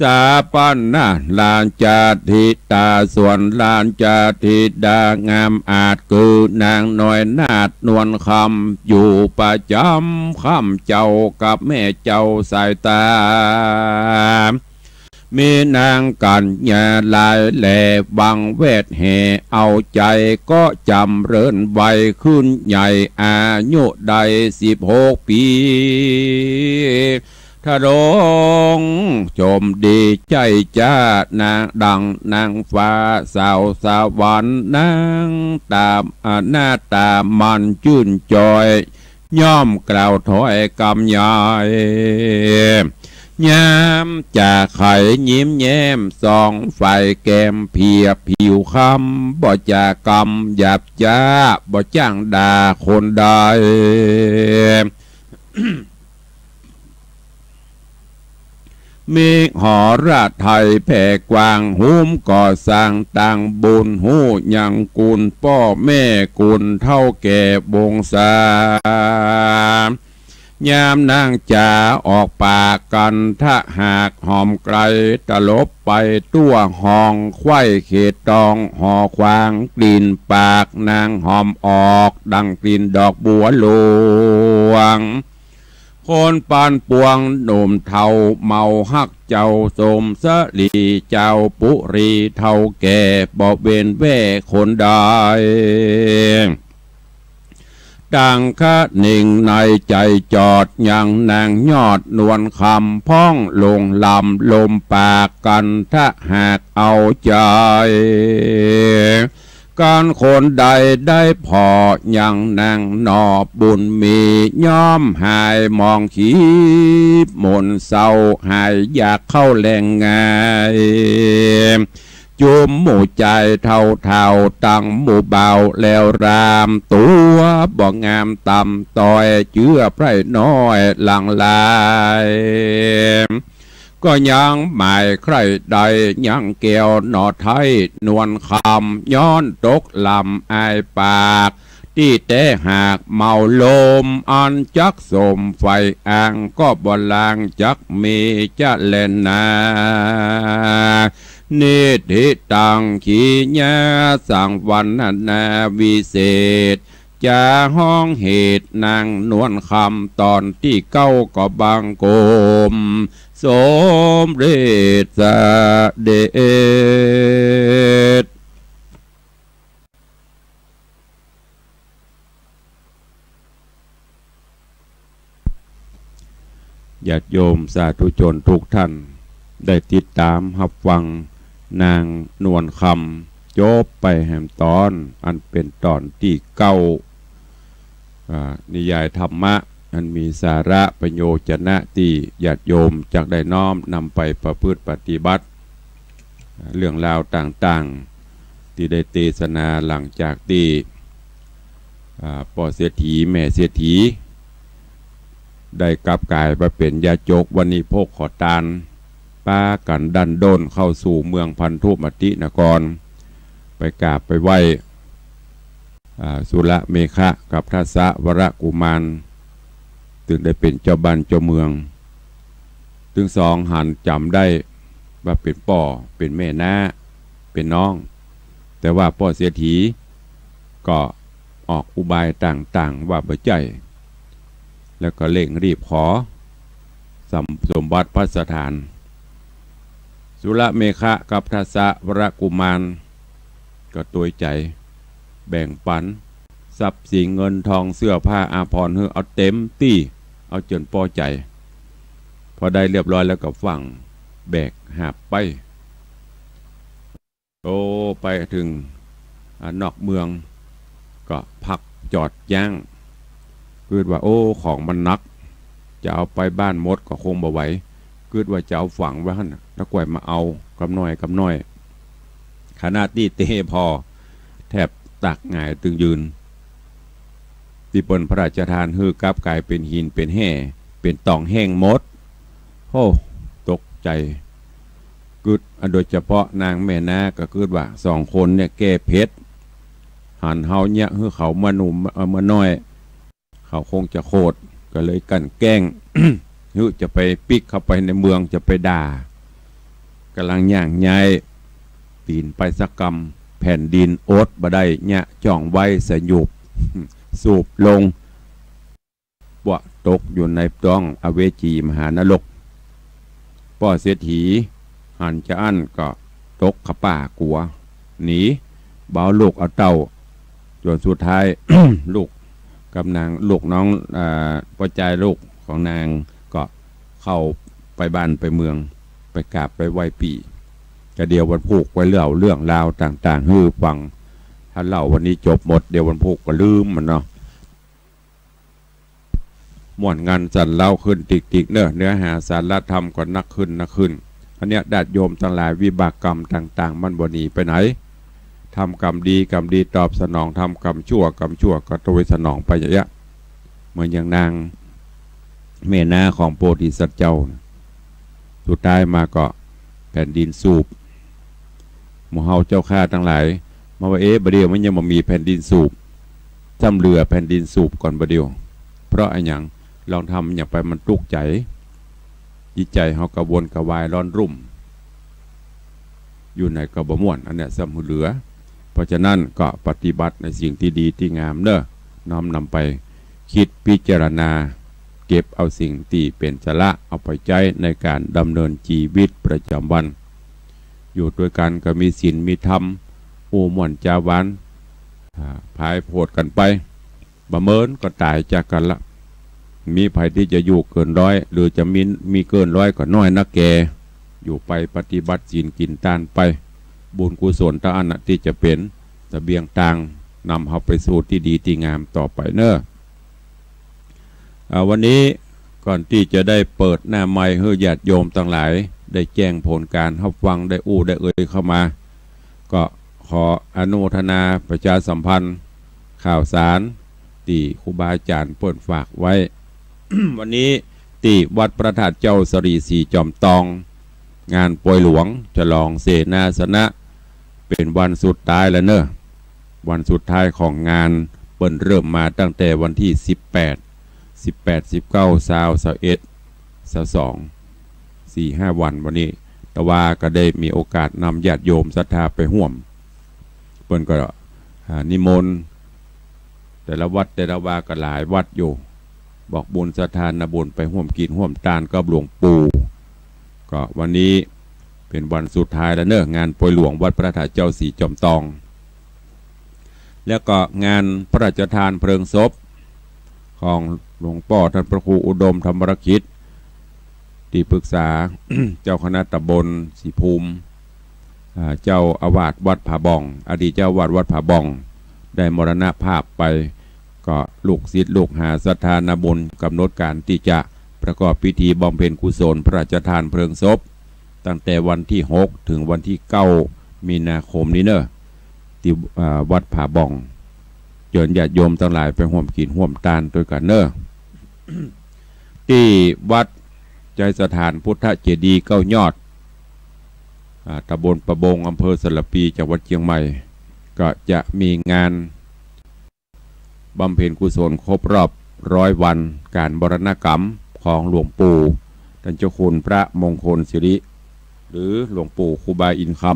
สาปนาราชธิดา ส่วนราชธิดางามอาจ คือนางน้อยนาฏนวลคำ อยู่ประจ๋ำค่ำเจ้ากับแม่เจ้าสายต๋า มีนางกัญญาหลายแล บังแวดแห่เอาใจ๋ ก็จ๋ำเริญวัยขึ้นใหญ่ อายุได้สิบหกปี๋ ทรงชมดีใจ๋จ๊า นางดังนางฟ้าสาวสวรรค์ นางต๋า อ่า หน้าต๋ามันจื้นจ่อย ย่อมกล่าวถ้อยกำใหญ่ ยามจะไขยิ้มแย้ม ส่องใฝ่แก้มเพียบผิวคำ บ่จากำหยาบจ๊า บ่จ้างด่าคนใด มีหฤทัยแผ่กว้าง ฮุมก่อสร้างตางบุญ ฮู้ยังกุณป้อแม่ กุณเฒ่าแก่วงศา ยามนางจ๋าออกปากกั๋น ถ้าหากหอมไกล ตลบไปตั๋วห้อง ไขว้เขตตอง หอขวางกลิ่นปาก นางหอมออก ดังกลิ่นดอกบัวหลวง คนปานปวงหนุ่มเฒ่าเมาฮักเจ้าสมสลี เจ้าปุรีเฒ่าแก่ บ่เว้นแว่คนใด ต่างคะหนิ่งในใจ๋จอด ยังนางยอดนวลคำ พ่องลงลำลมปากกั๋น ถ้าหากเอาใจ๋ กั๋นคนใดได้ผ่อยังนางหน่อบุญมี ย่อมหายหมองขี้หม่นเศร้า หายอยากเข้าแลงง่าย จุมหมู่จายเฒ่าๆ ตังหมู่บ่าวแล้วราม ตั๋วบ่งามต่ำต้อย เจื้อใผน้อยหลังหลาย ก็ยังหมายใคร่ได้ยังแก้วหน่อไท้นวลคำ ย้อนตกลำอายปาก ตี้แต่หากเมาลม อันจักสมใฝ่อ้าง ก็บ่ลางจักมีจะแลนา นิทธิตัง ขีญาสังวรรณนาวิเศษ จะฮ้องเหตุนางนวลคำ ต๋อนตี้เก้า ก็บังคมสมเร็จเสด็จ ญาติโยมสาธุชนทุกท่าน ได้ติดต๋ามฮับฟังนางนวลคำ จบไปแหมต๋อน อันเป๋นต๋อนตี้เก้า อ่า นิยายธรรมะ อันมีสาระประโยชนะตี้ญาติโยมจักได้น้อมนำไปประพฤติปฏิบัติ เรื่องราวต่างๆ ตี้ได้เตสนาหลังจากตี้ อ่า ป้อเศรษฐีแม่เศรษฐี ได้กลับก๋ายมาเป๋นยาจกวณิพกขอตาน ปากั๋นดั้นด้นเข้าสู่เมืองพันธุมตินคร ไปกราบไปไหว้ อ่า สุรเมขะกับทัสสะวรกุมาร ตึงได้เป๋นเจ้าบ้านเจ้าเมือง ตึงสองหันจ๋ำได้ว่าเป๋นป้อเป๋นแม่น้าเป๋นน้อง แต่ว่าป้อเศรษฐีก็ออกอุบายต่างๆ ว่าบ่ใจ้ แล้วก็เร่งรีบขอสม- สมบัติภัสถาน สุรเมขะกับทัสสะวรกุมาร ก็ตวยใจ๋แบ่งปันทรัพย์สินเงินทองเสื้อผ้าอาภรณ์หื้อเอาเต๋มตี้ เอาจ๋นปอใจ๋ พอได้เรียบร้อยแล้วก็ฟั่งแบกหาบไป โอ้ ไปเถิง อ่า นอกเมือง ก็พักจอดยั้ง กึ๊ดว่า โอ้ ของมันหนัก จะเอาไปบ้านหมดก็คงบ่ไหว กึ๊ดว่าจะเอาฝังไว้หั้นน่ะ แล้วก่อยมาเอากำน้อยกำน้อย ขณะตี้เตผ่อแทบตากหงายตึงยืน ตี้เปิ้นพระราชทานหื้อกลับก๋ายเป๋นหินเป๋นแฮ่ เป๋นตองแห้งหมด โอ้ ตกใจ๋ กึ๊ด อ่ะ โดยเฉพาะนางแม่น้าก็กึ๊ดว่า สองคนเนี่ยแก้เผ็ด หันเฮาเยียะหื้อเขาเมื่อหนุ่ม เอ่อ เมื่อน้อย เขาคงจะโขด ก็เลยกลั่นแกล้ง หื้อจะไปปิ๊กเข้าไปในเมือง จะไปด่า ก่ำลังย่างย้ายตี๋นไปสักกำ แผ่นดินอดบ่ได้ เยียะจ้องไว้สยุบ สูบลง ปะตกอยู่ในต้องอเวจีมหานรก ป้อเศรษฐีหันจาอั้นก็ตกขะป้ากั๋ว หนี บ่เอาลูกเอาเต้า จ๋นสุดท้าย ลูกกับนาง ลูกน้อง อ่า ป้อจายลูกของนางก็เข้าไปบ้านไปเมือง ไปกราบไปไหว้ปี้ ก็เดี๋ยววันพูกไว้เล่าเรื่องราวต่างๆ หื้อฟัง ถ้าเล่าวันนี้จบหมด เดี๋ยววันพูกก็ลืมมันเนาะ ม่วนงันสันเล้าขึ้นติ๊กๆ เน่อ เนื้อหาสาระธรรมก็นักขึ้นนักขึ้น อันเนี้ยญาติโยมตังหลาย วิบากกรรมต่างๆ มันบ่หนีไปไหน ทำกรรมดีกรรมดีตอบสนอง ทำกรรมชั่วกรรมชั่วก็ตวยสนองไปอย่างเงี้ย เหมือนอย่างนางแม่น้าของโพธิสัตว์เจ้าน่ะ สุดท้ายมาก็แผ่นดินสูบ หมู่เฮาเจ้าข้าตังหลาย มาว่า เอ๊ะ บ่าเดี่ยวมันยังบ่มีแผ่นดินสูบ จ้ำเหลือแผ่นดินสูบก่อนบ่าเดี่ยว เพราะอะหยัง ลองทำอะหยังไปมันตุ๊กใจ๋ จิตใจ๋เฮากระวนกระวายร้อนรุ่ม อยู่ไหนก็บ่ม่วน อันเนี้ยซ้ำหื้อเหลือ เพราะฉะนั้นก็ปฏิบัติในสิ่งตี้ดีตี้งามเน่อ น้อมนำไป กึ๊ดพิจารณา เก็บเอาสิ่งตี้เป๋นสาระเอาไปใจ๊ในก๋านดำเนินจีวิตประจ๋ำวัน อยู่ตวยกั๋นก็มีศีลมีธรรม อู้ม่วนจ๋าหวาน อ่า ผายโผดกั๋นไป บ่าเมินก็ต๋ายจากกั๋นละ มีใผตี้จะอยู่เกินร้อย หรือจะมี มีเกินร้อยก็น้อยนักแก่ อยู่ไปปฏิบัติศีลกิ๋นตานไป บุญกุศลตาอั้นน่ะตี้จะเป๋นเสบียงตางนำเฮาไปสู่ตี้ดีตี้งามต่อไปเน่อ อ่า วันนี้ก่อนตี้จะได้เปิดหน้าไมค์หื้อญาติโยมตังหลายได้แจ้งผลก๋านฮับฟัง ได้อู้ได้เอ่ยเข้ามา ก็ขออนุโมทนาประชาสัมพันธ์ข่าวสารตี้ครูบาอาจ๋ารย์เปิ้นฝากไว้ วันนี้ตี้วัดพระธาตุเจ้าสะหลีสีจอมตอง งานปอยหลวงฉลองเสนาสนะ เป๋นวันสุดท้ายแล้วเน่อ วันสุดท้ายของงาน เปิ้นเริ่มมาตั้งแต่วันตี้สิบแปด สิบแปด สิบเก้า ซาว ซาวเอ็ด ซาวสอง สี่ห้าวัน วันนี้ แต่ว่าก็ได้มีโอกาสนำญาติโยมศรัทธาไปฮ่วม เปิ้นก็ อ่า นิมนต์ แต่ละวัดแต่ละวาก็หลายวัดอยู่ บอกบุญศรัทธานาบุญไปฮ่วมกิ๋นฮ่วมตานกับหลวงปู่ ก็วันนี้เป๋นวันสุดท้ายแล้วเน่อ งานปอยหลวงวัดพระธาตุเจ้าสีจอมตอง แล้วก็งานพระราชทานเพลิงศพของหลวงป้อต้านพระครูอุดมธรรมรคิด ตี้ปรึกษา เจ้าคณะตำบลสีภูมิ อ่า เจ้าอาวาสวัดผาบ่อง อดีตเจ้าอาวาสวัดผาบ่อง ได้มรณภาพไป ก็ลูกศิษย์ลูกหาศรัทธานาบุญกำหนดก๋านตี้จะประกอบพิธีบำเพ็ญกุศลพระราชทานเพลิงศพ ตั้งแต่วันตี้หก เถิงวันตี้เก้า มีนาคมนี้เน่อ ตี้ อ่า วัดผาบ่อง จิญญาติโยมตังหลายไปฮ่วมกิ๋นฮ่วมตานตวยกั๋นเน่อ ตี้วัดไชยสถานพุทธเจดีย์เก้ายอด อ่า ตำบลประบง อำเภอสารภี จังหวัดเจียงใหม่ ก็จะมีงานบำเพ็ญกุศลครบรอบร้อยวันก๋านมรณกรรมของหลวงปู่ต้านเจ้าคุณพระมงคลสิริ หรือหลวงปู่ครูบาอินทร์คำ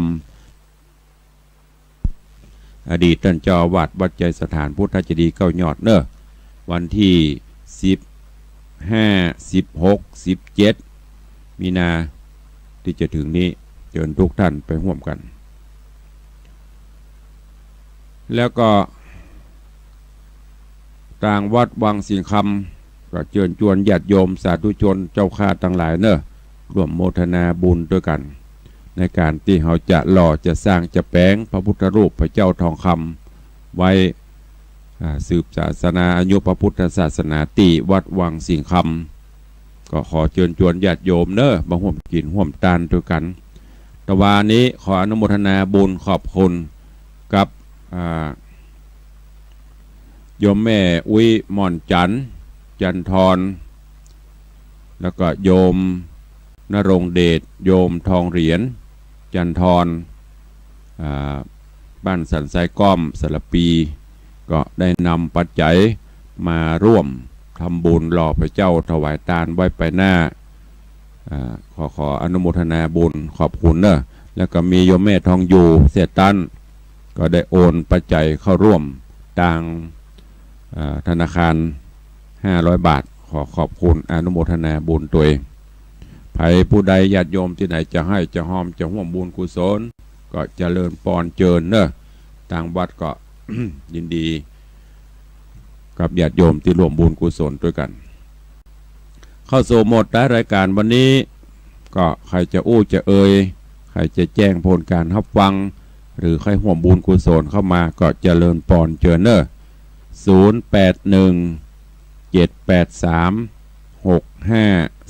อดีตต้านเจ้าอาวาสวัดไชยสถานพุทธเจดีย์เก้ายอดเน่อ วันตี้สิบห้า สิบหก สิบเจ็ด มีนาตี้จะเถิงนี้ เจิญทุกท่านไปฮ่วมกั๋น แล้วก็ ตางวัดวังสิงห์คำ ก็เจิญจวนญาติโยมสาธุชนเจ้าข้าตังหลายเน่อ ร่วมโมทนาบุญตวยกั๋น ในก๋านตี้เฮาจะหล่อ จะสร้าง จะแป๋งพระพุทธรูปพระเจ้าทองคำไว้ อ่า สืบศาสนาอายุพระพุทธศาสนาตี้วัดวังสิงห์คำ ก็ขอเจิญจวนญาติโยมเน่อ มาฮ่วมกิ๋นฮ่วมตานตวยกั๋น ตะวานี้ขออนุโมทนาบุญขอบคุณกับ อ่า โยมแม่อุ๊ย หม่อนจันทร์ จันทร์ทร แล้วก็โยมณรงค์เดช โยมทองเหรียญ จันทร์ทร อ่า บ้านสันทรายก้อม สารภี ก็ได้นำปัจจัยมาร่วมทำบุญหล่อพระเจ้าถวายตานไว้ไปหน้า อ่า ขอ ขออนุโมทนาบุญขอบคุณเน่อ แล้วก็มีโยมแม่ทองอยู่ เสียตัน ก็ได้โอนปัจจัยเข้าร่วมตาง อ่า ธนาคาร ห้าร้อยบาท ขอขอบคุณอนุโมทนาบุญตวย ใผผู้ใดญาติโยมตี้ไหนจะให้ จะฮอม จะฮ่วมบุญกุศล ก็เจริญปอนเจิญเน่อ ตางวัดก็ ยินดีกับญาติโยมตี้ร่วมบุญกุศลตวยกั๋น เข้าสู่โหมดท้ายรายการวันนี้ ก็ใผจะอู้จะเอ่ย ใผจะแจ้งผลก๋านฮับฟัง หรือใผฮ่วมบุญกุศลเข้ามา ก็เจริญปอนเจิญเน่อ ศูนย์แปดหนึ่ง เจ็ดแปดสาม หกห้า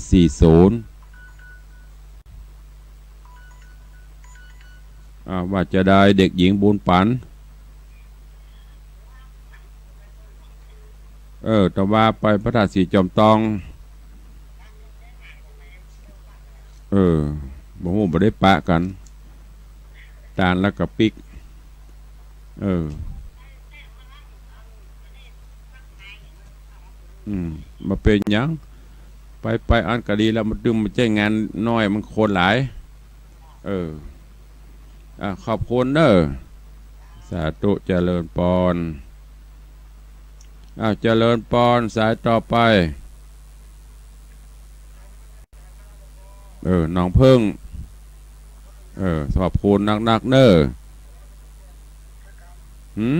สี่ศูนย์ อ่า ว่าจะใดเด็กหญิงบุญปัน เออ ตะวาไปพระธาตุสีจอมตอง เออ บ่ฮู้ บ่ได้ปะกั๋น ตานแล้วก็ปิ๊ก เออ อืม บ่เป๋นหยัง ไป ไปอั้นก็ดีแล้ว มันตึง มันใจ้งานน้อย มันคนหลาย เออ อ่ะ ขอบคุณเน่อ สาธุ เจริญปอน อ้าว เจริญปอน สายต่อไป เออ หนองผึ้ง เออ ขอบคุณนักๆ เน่อ หืม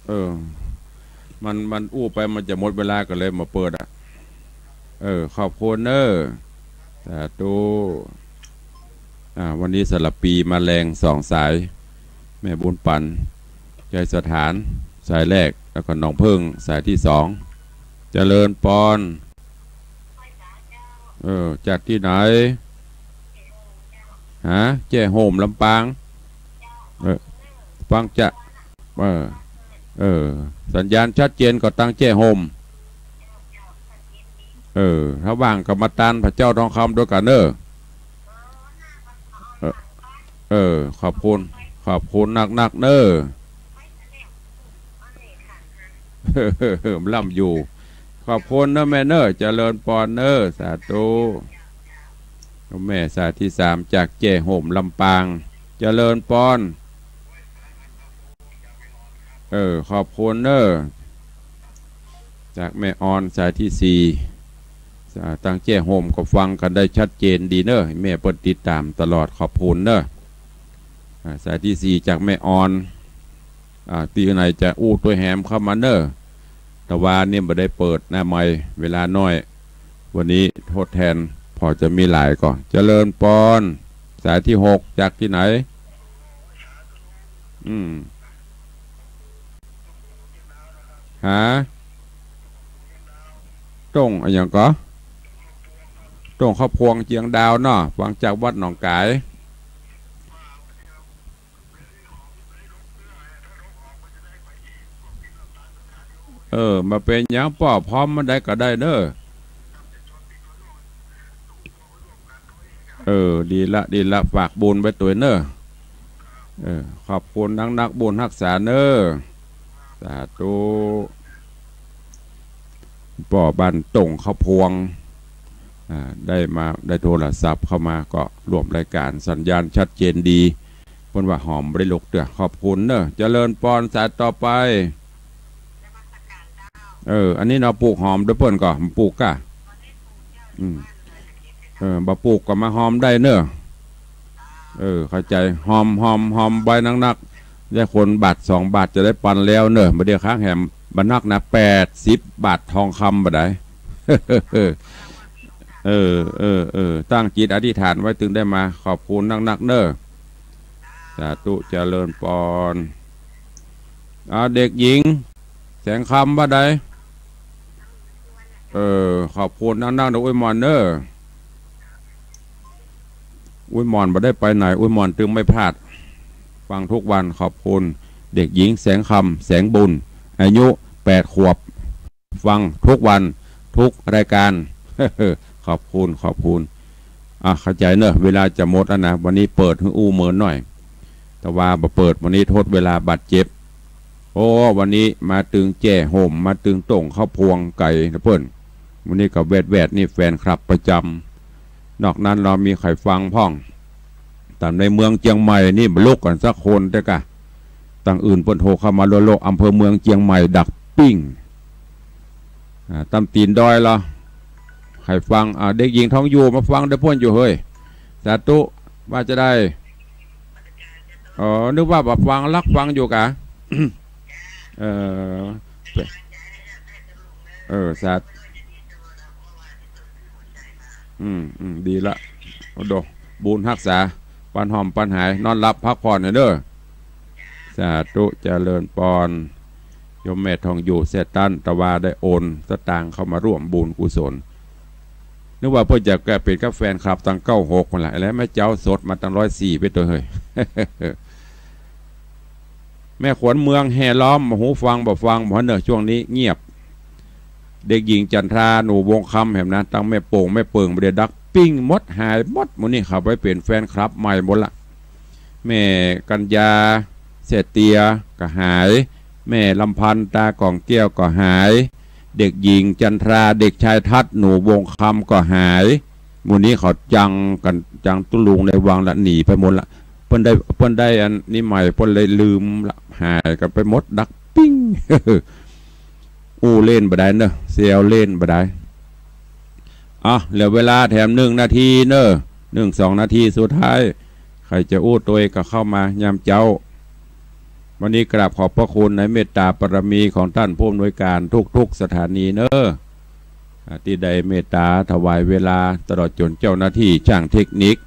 เออ มัน มันอู้ไปมันจะหมดเวลาก็เลยบ่เปิดอะ เออ ขอบคุณเน่อ สาธุ อ่า วันนี้สารภีมาแรงสองสาย แม่บุญปัน ไชยสถาน สายแรก แล้วก็หนองผึ้ง สายตี้สอง เจริญปอน เออ จากตี้ไหน ฮะ แจ้โฮม ลำปาง เออ ฟังจะ เออ เออ สัญญาณชัดเจนก็ตางแจ้โฮม เออ ถ้าว่างก็มาตานพระเจ้าทองคำตวยกั๋นเน่อ เออ เออ ขอบคุณ ขอบคุณนักๆ เน่อ ล่ำอยู่ ขอบคุณเน่อแม่เน่อ เจริญปอนเน่อ สาธุ แม่สายตี้สามจากแจ้โฮม ลำปาง เจริญปอน เออ ขอบคุณเน่อ จากแม่ออน สายตี้สี่ อ่า ตางแจ้โฮมก็ฟังกั๋นได้ชัดเจนดีเน่อ แม่เปิ้นติดต๋ามตลอด ขอบคุณเน่อ อ่า สายตี้สี่จากแม่ออน อ่า ตี้ไหนจะอู้ตวยแหมเข้ามาเน่อ ตะวาเนี่ยบ่ได้เปิดหน้าไมค์ เวลาน้อย วันนี้ทดแทน ผ่อจะมีหลายก่อ เจริญปอน สายตี้หก จากตี้ไหน อืม ฮะ ต้งอะหยังก่อ ต้งข้าวพวงเจียงดาวเนาะ ฟังจากวัดหนองก๋าย เออ บ่เป๋นหยังป้อ พร้อมเมื่อใดก็ได้เน่อ เออ ดีละ ดีละ ฝากบุญไว้ตวยเน่อ เออ ขอบคุณนักๆ บุญฮักษาเน่อ สาธุ ป้อบ้านต่งข้าวพวง อ่า ได้มา ได้โทรศัพท์เข้ามาก็ร่วมรายการ สัญญาณชัดเจนดี เปิ้นว่าหอมบ่ได้ลุกเตื้อ ขอบคุณเน่อ เจริญปอน สายต่อไป เออ อันนี้เนาะ ปลูกหอมด้วยเปิ้นก่อ บ่ปลูกก่า อืม เออ บ่ปลูกก็มาหอมได้เน่อ เออ เข้าใจ๋ หอม หอม หอมใบนักๆ ได้คนบาทสองบาทจะได้ปันแล้วเน่อ บ่าเดี่ยวข้างแหมบ่นักนะ แปดสิบบาททองคำบ่ได้ เออ เออ เออ ตั้งจิตอธิษฐานไว้ตึงได้มา ขอบคุณนักๆ เน่อ สาธุ เจริญปอน อ่า เด็กหญิง แสงคำว่าใด เออ ขอบคุณนักๆ เน่อ อุ้ยหม่อนเน่อ อุ้ยหม่อนบ่ได้ไปไหน อุ้ยหม่อนตึงไม่พลาด ฟังทุกวัน ขอบคุณ เด็กหญิง แสงคำ แสงบุญ อายุแปดขวบ ฟังทุกวัน ทุกรายการ ขอบคุณ ขอบคุณ อ่ะ เข้าใจ๋เน่อ เวลาจะหมดแล้วนะ วันนี้เปิดหื้ออู้เมินหน่อย แต่ว่าบ่เปิด วันนี้ทดเวลาบาดเจ็บ โอ้ วันนี้มาตึงแจ้โฮม มาตึงต่งข้าวพวงไก๋นะเปิ้น วันนี้ก็แวดๆ นี่แฟนคลับประจ๋ำ นอกนั้นเฮามีใผฟังพ่อง ต๋ามในเมืองเจียงใหม่นี่บ่ลุกกั๋นสักคนเต๊อะก่า ตังอื่นเปิ้นโทรเข้ามาโลดๆ อำเภอเมืองเจียงใหม่ดักปิ้ง อ่า ต๋ามตี๋นดอยละ ใผฟัง อ่า เด็กหญิงทองอยู่มาฟังเด้อเปิ้นอยู่เฮ้ย สาธุ ว่าจะใด อ๋อ นึกว่าบ่ฟัง ลักฟังอยู่ก่า เออ เออ สาธุ อืม อืม ดีละ โอ้โห บุญฮักษา ปันหอมปันหาย นอนหลับพักผ่อนเน่อเด้อ สาธุ เจริญปอน โยมแม่ทองอยู่แซ่ตัน ตะวาได้โอนสตางค์เข้ามาร่วมบุญกุศล นึกว่าเปิ้นจะกลายเป๋นกับแฟนคลับตังเก้าหกนั่นแหละ แล้วแม่เจ้าสดมาตังร้อยสี่ไปตวยเฮ้ย แม่ขวัญเมืองแห่ล้อม หูฟังบ่ฟังบ่เน่อ ช่วงนี้เงียบ เด็กหญิงจันทรา หนูวงคำแหมนะ ตังแม่โป่งแม่เปิงบ่าเดี่ยวดักปิ้งหมด หายหมด หมู่นี้เข้าไปเป๋นแฟนคลับใหม่หมดละ แม่กัญญา แซ่เตีย ก็หาย แม่ลำพันธ์ ตาก่องแก้ว ก็หาย เด็กหญิงจันทรา เด็กชายทัศน์ หนูวงคำ ก็หาย หมู่นี้เขาจังกั๋น จังตุ๊ลุงในวังละ หนีไปหมดละ เปิ้นได้ เปิ้นได้อันนี้ใหม่ เปิ้นเลยลืมละ หายกั๋นไปหมด ดักปิ้ง อู้เล่นบ่ได้เน่อ แซวเล่นบ่ได้ อ่ะ เหลือเวลาแถมหนึ่งนาทีเน่อ หนึ่งสองนาทีสุดท้าย ใผจะอู้ตวยก็เข้ามายามเจ๊า วันนี้กราบขอบพระคุณในเมตตาบารมีของต้านผู้อำนวยการทุกๆ สถานีเน่อ อ่า ตี้ได้เมตตาถวายเวลาตลอดจ๋นเจ้าหน้าตี้จ้างเทคนิค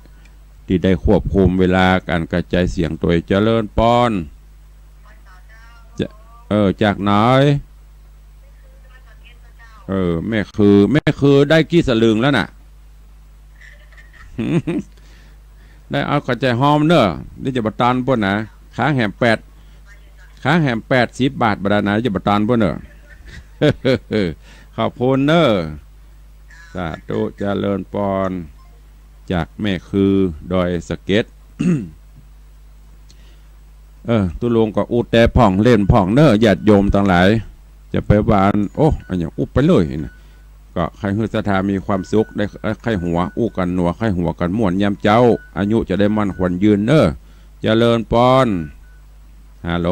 ตี้ได้ควบคุมเวลาก๋านกระจายเสียงตวย เจริญปอน จะ เออ จากไหน เออ แม่คือ แม่คือได้กี่สลึงแล้วน่ะ ได้เอาเข้าใจ๋หอมเน่อ นี่จะบ่ตันเปิ้นนะ ค้างแหมแปด ค้างแหมแปดสิบบาทบ่ได้นะ จะบ่ตันเปิ้นเน่อ ขอบคุณเน่อ สาธุ เจริญปอน จากแม่คือดอยสะเก็ด เออ ตุ๊ลุงก็อู้แต๊พ่องเล่นพ่องเน่อ ญาติโยมตังหลาย จะไปว่าอัน โอ้ อันหยังอู้ไปเลยนะ ก็ใค่หื้อศรัทธามีความสุข ได้ใค่หัวอู้กั๋นหนัว ใค่หัวกั๋นม่วนยามเจ๊า อายุจะได้มั่นขวัญยืนเน่อ เจริญปอน ฮัลโหล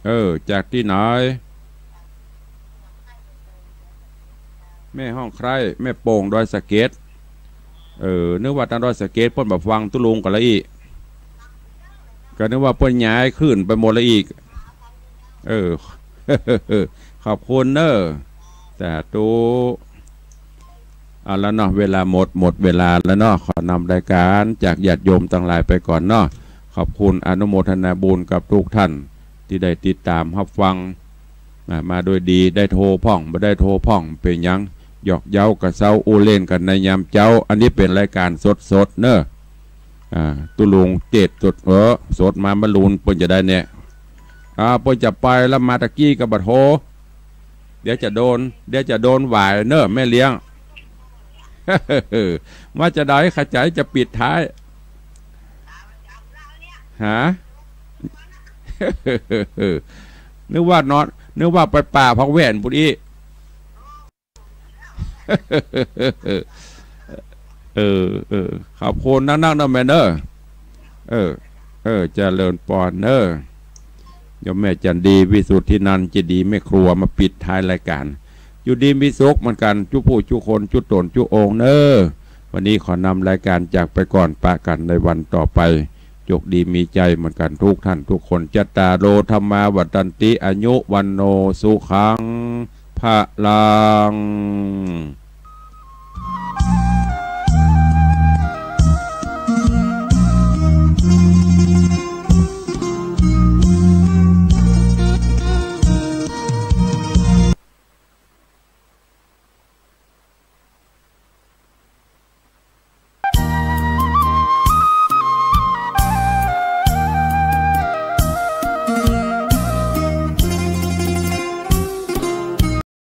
เออ จากตี้ไหน แม่ฮ่องใคร่ แม่โป่งดอยสะเก็ด เออ นึกว่าตังดอยสะเก็ดเปิ้นบ่ฟังตุ๊ลุงกั๋นละอี้ ก็นึกว่าเปิ้นย้ายขึ้นไปหมดละอี้ เออ ขอบคุณเน่อ สาธุ เอาละเนาะ เวลาหมด หมดเวลาแล้วเนาะ ขอนำรายการจากญาติโยมตังหลายไปก่อนเนาะ ขอบคุณอนุโมทนาบุญกับทุกท่านตี้ได้ติดต๋ามฮับฟัง อ่า มาโดยดี ได้โทรพ่อง บ่ได้โทรพ่อง เป๋นหยัง หยอกเย้ากั๋นเซ้า อู้เล่นกั๋นในยามเจ๊า อันนี้เป๋นรายการสดๆ เน่อ อ่า ตุ๊ลุงเตศน์สด เออ สดมาบรรลุนเปิ้นจะได้เนี่ย อ่า เปิ้นจะไปแล้ว มาตะกี้ก็บ่โทร เดี๋ยวจะโดน เดี๋ยวจะโดนหวายเน่อแม่เลี้ยง ว่าจะใด ข้าใจ๋จะปิดท้าย ฮะ นึกว่านอน นึกว่าไปป่าผักแว่นปุ้นอี้ เออ เออ ขอบคุณนักๆ เน่อแม่เน่อ เออ เออ เจริญปอนเน่อ โยมแม่จันดี วิสุทธินันท์ เจดีย์แม่ครัว มาปิดท้ายรายการ อยู่ดีมีสุขเหมือนกัน จุผู้จุคน จุต๋นจุองค์เน่อ วันนี้ขอนำรายการจากไปก่อน ปะกั๋นในวันต่อไป โจคดีมีชัยเหมือนกั๋นทุกท่านทุกคน จัตตาโร ธัมมา วัฑฒันติ อายุ วัณโณ สุขัง พลัง